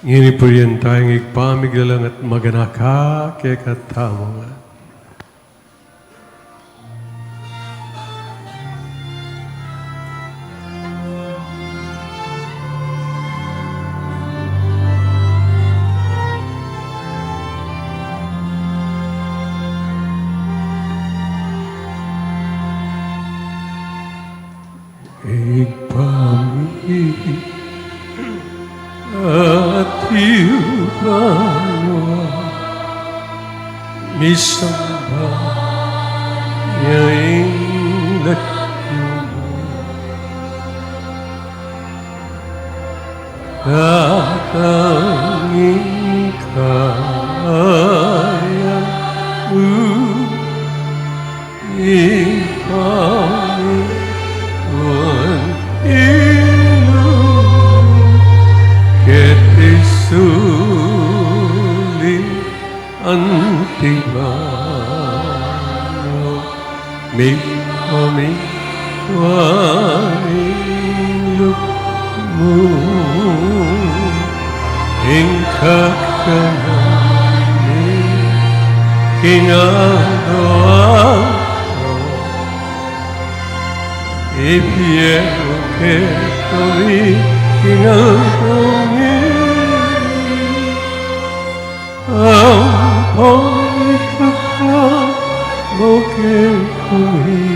Ngeni purian taya ing Ibpa ming alang angga at maganaka kekatamu ngan. Ibpa mi, atiu ka banua, misamban ya ing lagyu mu, datang ing kayarian mu, mipamintuan ing lub mu keti sulip Tibalu mi, mi, wa mi, lukmu, ing kakanan mi king aldo-aldo. Ibie mu kekami king aldo ngeni, ampon ikabud mu kekami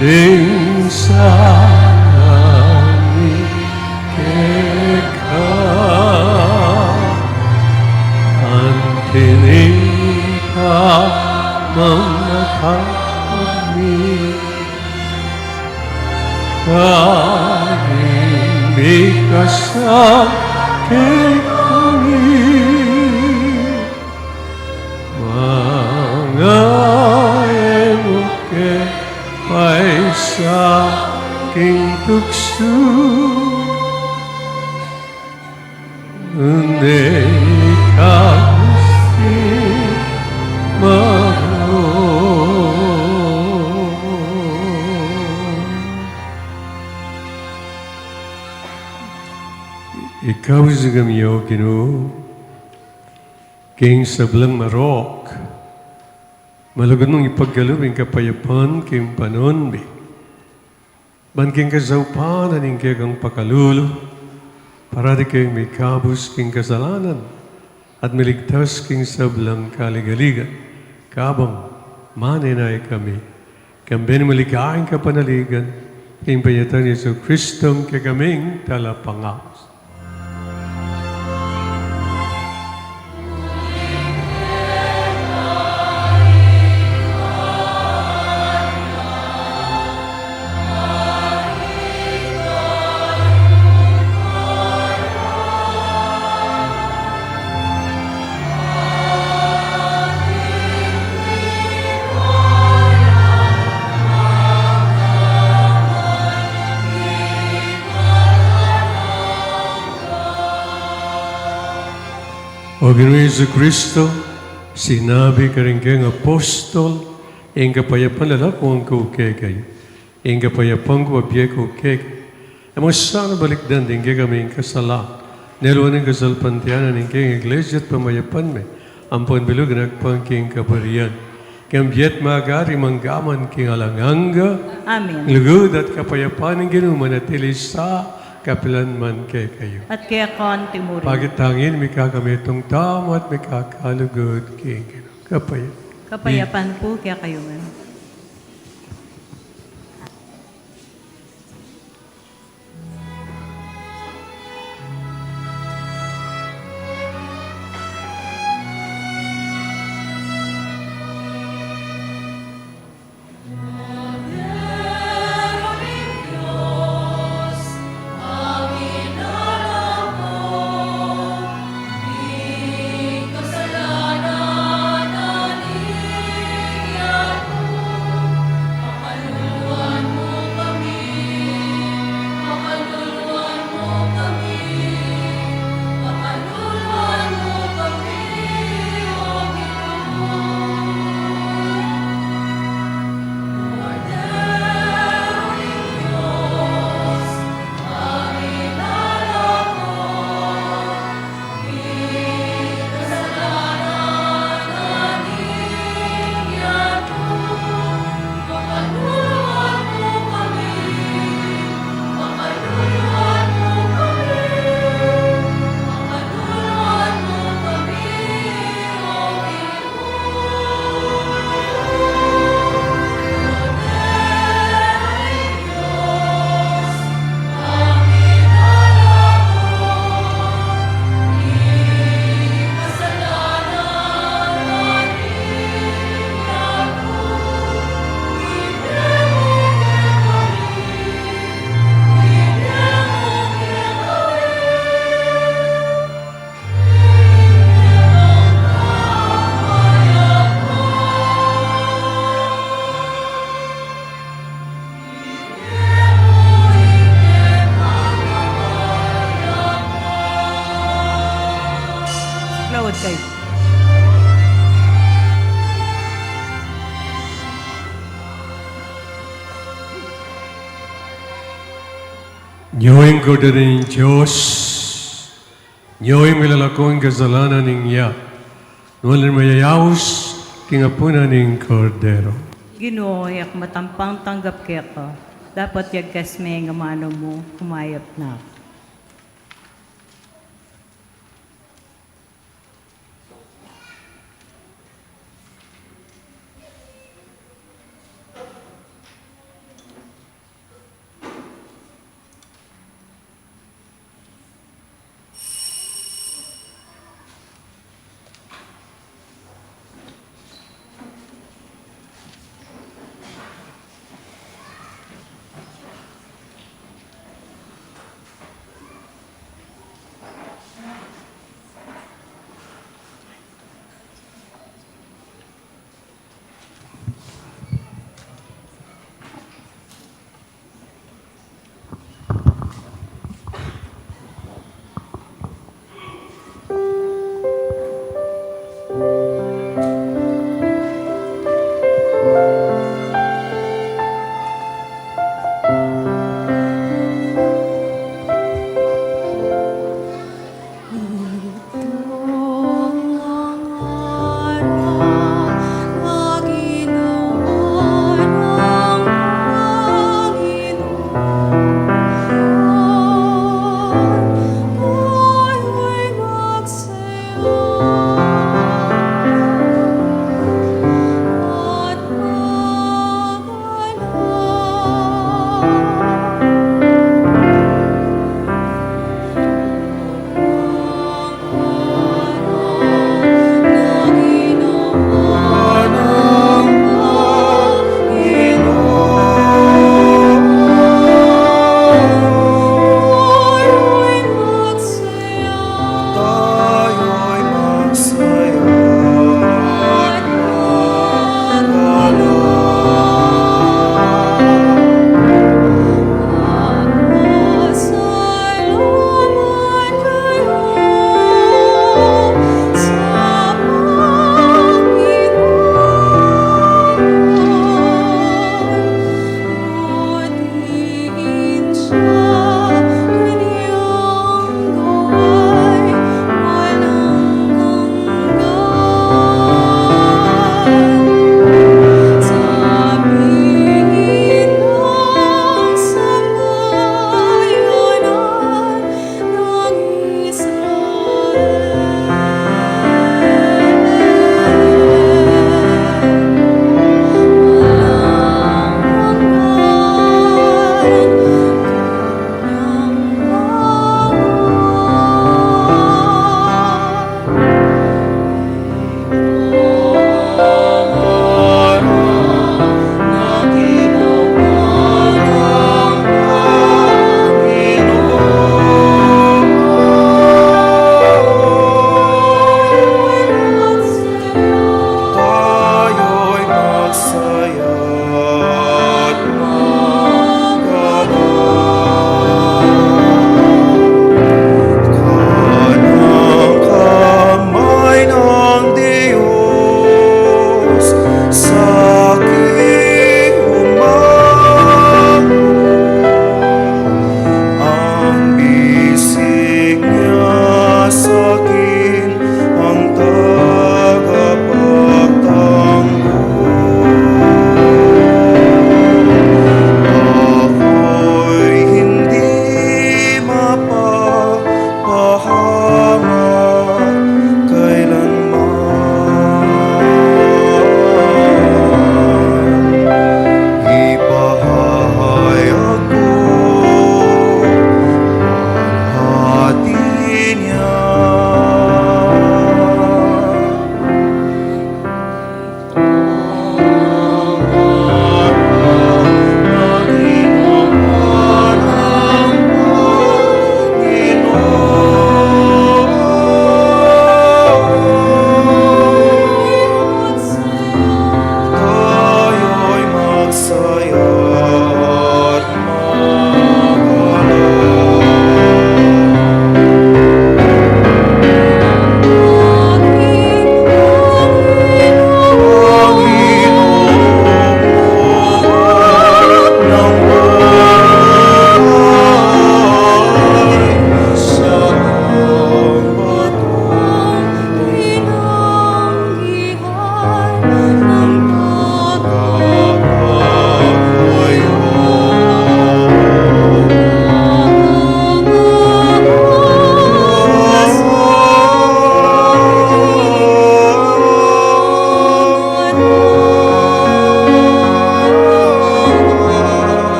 ding sala mi keka, anti ning pamamatang mi, karing mikasakit kekami, manga e mu ke paisa king tuksu, nune ikabus king marok. Ikabus kami, O Ginu, king sablang marok, malugud mung ipagkalub ing kapayapan king panaun mi, ban king kasaupan ning kekang pakalulu, parati kaming mikabus king kasalanan at miligtas king sablang kaligaligan, kabang manenaya kami kambe ning maligayang kapanaligan king pamanyatang nang Jesucristo a kekaming Talapangabus. O Ginu Jesucristo, sinabi karing kekang apostol, ing kapayapan lalakwan ku kekayu, ing kapayapan ku abie ku kekayu. E mu sana balikdan ding kekaming kasalan, nune luan ing kasalpantayanan ning kekang Iglesia at pamayapan me, ampon bilug agpang king kaburian, king bie at magari mangga man king alang angga. Amen. Lugud at kapayapan ning Ginu manatili sa kapilan man kekayu. At keka mu rin. Pakit tangin mi kekami itang tama at mikakalugud king Ginu. Kapayapan. Kapayapan pu kekayu ngan. Kay. Nyo ing Kordero ning Dios, nyo ing milalako king kasalanan ning yatu. Nuan la ring mayayaus king apunan ning Kordero. Ginu, e ku matampang tanggap keka, dapot yagkas me ing amanu mu, kumayap na ku.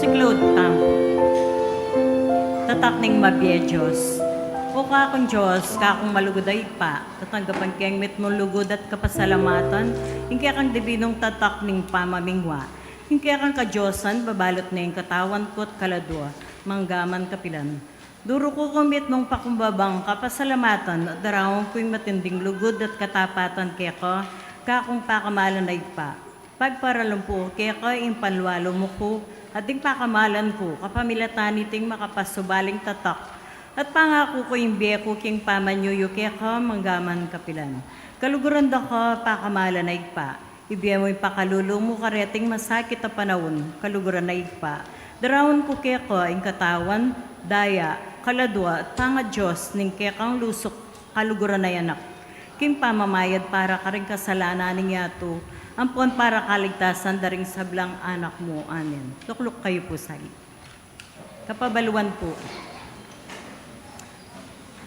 Conclude tamu. Tatak ning mabie Dios. O kakung Dios, kakung malugud a Ibpa, tatanggapan ke ing mitmung lugud at kapasalamatan ing kekang dibinung tatak ning pamamingwa. Ing kekang kadiosan, babalut ne ing katawan ku at kaladua, manggaman kapilan. Duru ku king mitmung pakumbabang kapasalamatan at daraun ku ing matinding lugud at katapatan keka, kakung pakamalan a Ibpa. Pagparalum pu keka ing panlualu mu ku, at ding pakamalan ku kapamilatan niting makapasubaling tatak, at pangaku ku ing bie ku king pamanyuyu keka manggaman kapilan. Kaluguran da ka, pakamalan a Ibpa. Ibie mu ing pakalulu mu kareting masakit a panaun, kaluguran a Ibpa. Daraun ku keka ing katawan, daya, kaladua, at pangadios ning kekang lusuk, kaluguran a Anak, king pamamayad para karing kasalanan ning yatu, ampon para kaligtasan da ring sablang anak mu. Amen. Tukluk kayu pu sa. Kapabaluan pu.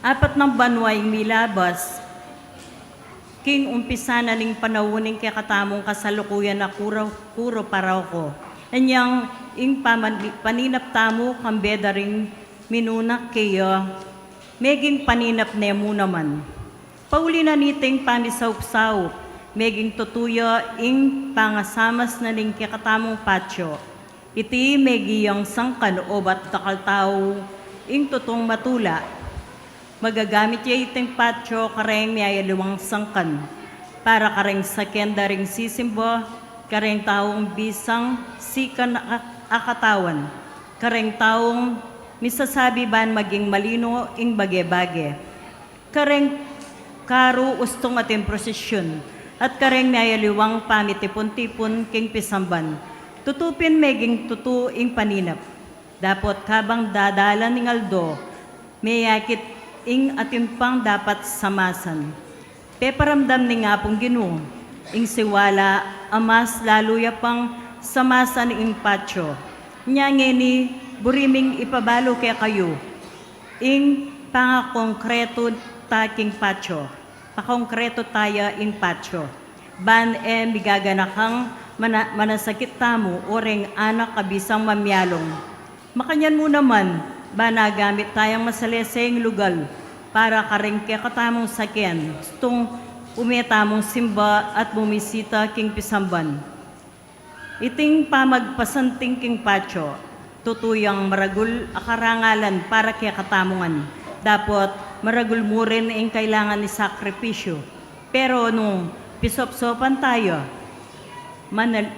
Apat nang banua ing milabas king umpisa na ning panaun ning kekatamung kasalukuyan a kuro, kuro paroko. Anyang ing paman-, paninap tamu kambe da ring minuna keya, meging paninap ne mu naman. Pauli na niting pamisaup-saup, meging tutu ya ing pangasamas na ning kekatamung patio. Iti meging sangkan obat dakal tau ing tutung matula. Magagamit ya iting patio kareng miyayaliwang sangkan para kareng saken da ring sisimba, kareng taung bisang sikan a, a katawan, kareng taung misasabi ban maging malino ing bage-bage, kareng karu ustung atin prosesyun, at kareng miyayaliwang pamitipun-tipun king pisamban. Tutu pin meging tutu ing paninap. Dapot kabang dadalan ing aldo, meyakit ing atin pang dapat samasan. Peparamdam ning Apung Ginu ing siwala a mas lalu ya pang samasan ing patio. Nya ngeni, buri ming ipabalu kekayu ing pangakongkretu ta king patio. Pakongkretu taya ing patio. Ban e migaganakang mana-, manasakit tamu o reng anak a bisang mamialung. Makanyan mu naman, ban agamit tayang masalese ing lugal para kareng kekatamung saken, ustung ume tamung simba at bumisita king pisamban. Iting pamagpasanting king patio, tutu yang maragul a karangalan para kekatamu ngan. Dapot maragul mu rin ing kailangan isakripisyu. Pero nung pisopsopan taya, manal-,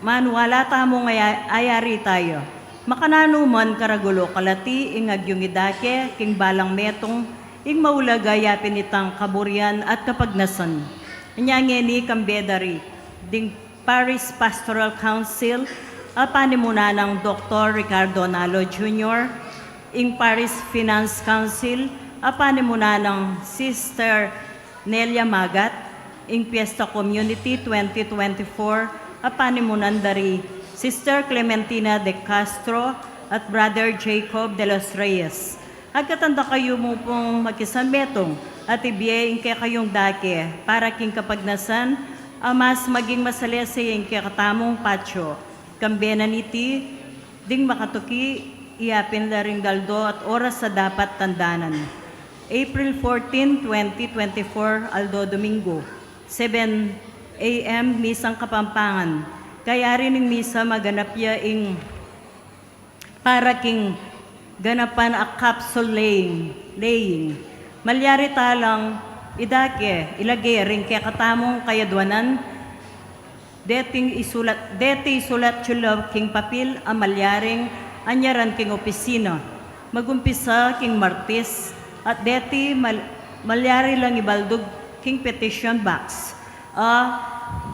maniwala tamung aya-, ayari taya. Makananu man karagul o kalati ing agyung idake king balang metung, ing maulaga ya pin itang kaburian at kapagnasan. Anya ngeni kambe da ri ding Parish Pastoral Council a panimunan nang Doktor Ricardo Nalo Junior, ing Parish Finance Council a panimunan nang Sister Nelia Magat, ing Fiesta Community twenty twenty-four a panimunan da ri Sister Clementina de Castro at Brother Jacob de los Reyes. Agkatan da kayu mu pung makisanmetung at ibie ing kekayung dake para king kapagnasan a mas maging masalese ing kekatamung patio. Kambe na niti, ding makatuki, iyapin la ring aldo at oras a dapat tandanan. April fourteen, twenty twenty-four, aldo Domingo, seven A M misang Kapampangan. Kayari ning misa maganap ya ing para king ganapan a capsule laying, laying. Malyari ta lang idake, ilage ring kekatamung kayadwanan, deti isulat, deti isulat yu la king papil a malyaring anyaran king opisina. Magumpisa king Martes, at deti mal-, malyari lang ibaldug king petition box a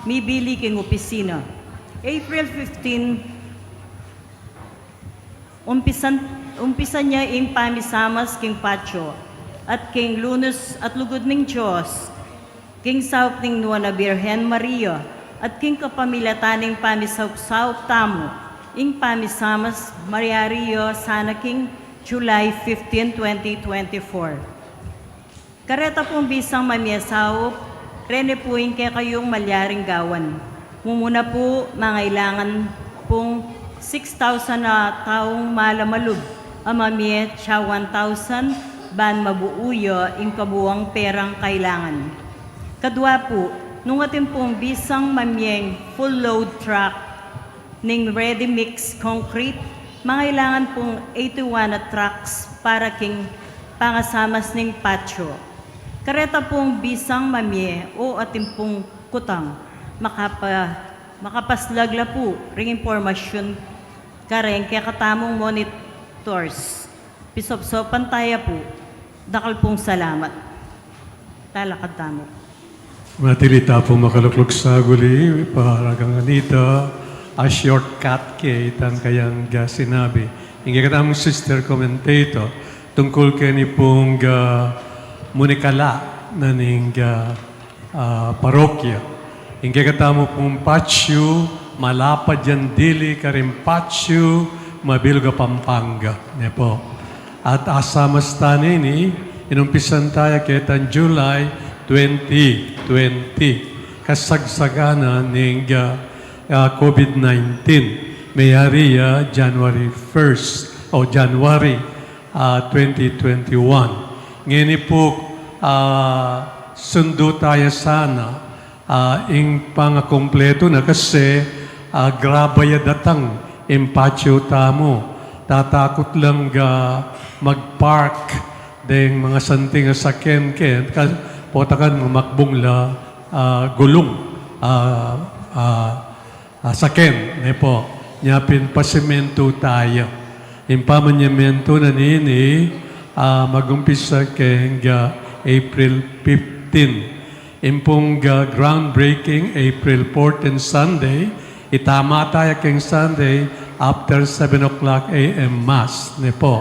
mibili king opisina. April fifteen, umpisan, umpisan ya ing pamisamas king patio, at king Lunes at lugud ning Dios, king saup ning Nuan a Birhen Maria, at king kapamilatan ning pamisaup-saup tamu, ing pamisamas malyari ya sana king July fifteen, twenty twenty-four. Kareta pung bisang mamiasaup, reni pu ing kekayung malyaring gawan. Mumuna pu, mangailangan pung Six thousand a taung malamalub a mamie, tsaka one thousand ban mabuu ya ing kabuang perang kailangan. Kadua pu, nung atin pung bisang mamieng full load truck ning ready mix concrete, mangailangan pung eighty-one a trucks para king pangasamas ning patio. Kareta pung bisang mamie o atin pung kutang, makapa-, makapaslag la pu ring impormasyun kareng kekatamung monitors. Pisopsopan taya pu. Dakal pung salamat. Talakad tamu. Matili ta pung makalukluk saguli para kanita a shortcut ke itang kayang, ah, sinabi ing kekatamung sister commentator tungkul keni pung, ah, munikala na ning, ah, ah, parokya. Ing kekatamu pung patio, malapad yang dili karing patio mabilug a Pampanga, ne pu. At asamas ta nini, inumpisan taya ketang July twenty twenty, kasagsagan na ning, ah, ah, COVID nineteen. Meyari ya January first o January ah, twenty twenty-one. Ngeni pu, ah, sundu taya sana, ah, ing pangakumpletu na kasi, ah, graba ya datang ing patio tamu. Tatakut lang ga mag-park deng mangasanting a saken ke, ka-, potakan mamakbung la, ah, gulung, ah, ah, ah, saken, ne pu, nya pin pasimentu taya. Ing pamanyamentu na nini, ah, magumpisa keng, ah, April fifteen. Ing pung, ah, groundbreaking, April fourteen, Sunday, itama taya keng Sunday after seven o'clock A M Mass, ne pu.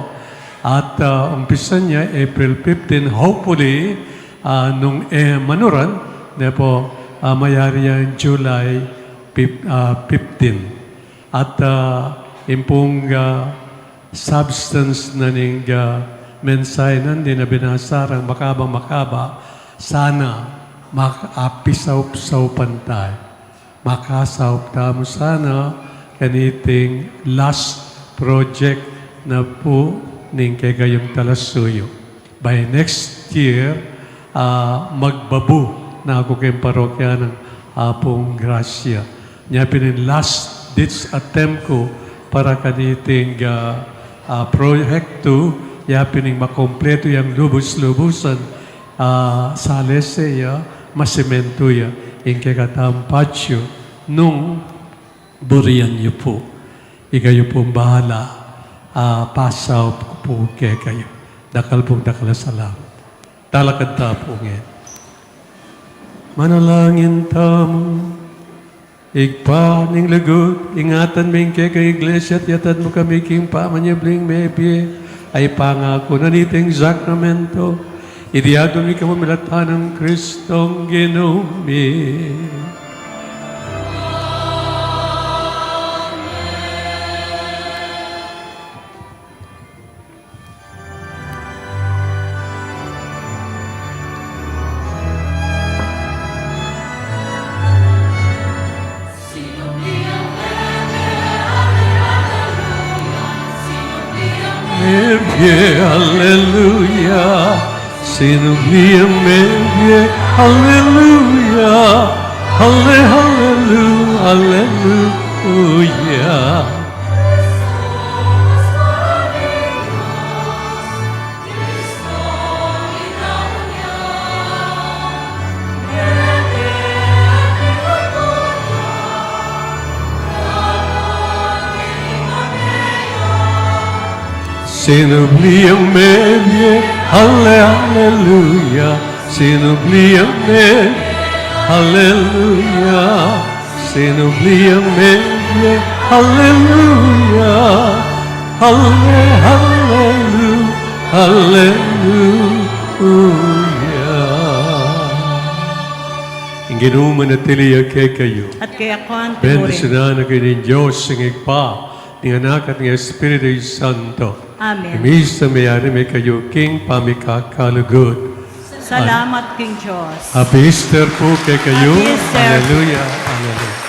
At, ah, umpisan ya April fifteen, hopefully, ah, nung, eh, manuran, ne pu, ah, mayari yang July fif-, ah, fifteen. At, ah, ing pung, ah, substance na ning, ah, mensahe nandin a binasa rang makabang makaba, sana mak-, ah, pisaup-saupan taya. Makasaup tamu sana kaniting last project na pu ning kekayung talasuyu. By next year, ah, magbabu na ku keng parokya nang Apung Gracia. Nya pin ing last ditch attempt ku para kaniting, ah, ah, proyektu, ya pin ing makumpletu yang lubus-lubusan, ah, salese ya, masimentu ya ing kekatamung patio nung burian yu pu. Ikayu pung bahala, ah, pasaup ku pu kekayu. Dakal pung dakal a salamat. Talakad ta pu ngeni. Manalangin tamu. Ibpa ning lugud, ingatan mu ing kekayung iglesia at iyatas mu kami king pamanyubling mebie a ipangaku na niting sakramento. Iti adwan mi kaming milatan nang Kristong Ginu mi. Mebie, aleluya. Sinubli yang mebie, aleluya. Ale, alelu-, aleluya. Sinubli yang mebie, ale, aleluya. Sinubli yang mebie, aleluya. Sinubli yang mebie, aleluya. Ale, alelu-, aleluya. Ing Ginu manatili ya kekayu. At keka mu rin. Bendisyunan na kayu ning Dios, ing Ibpa, ning Anak, at ning Espiritu Santo. Amen. Ing misa meyari me kayu king pamikakalugud. Salamat king Dios. Happy Easter pu kekayu. Happy Easter. Aleluya, aleluya.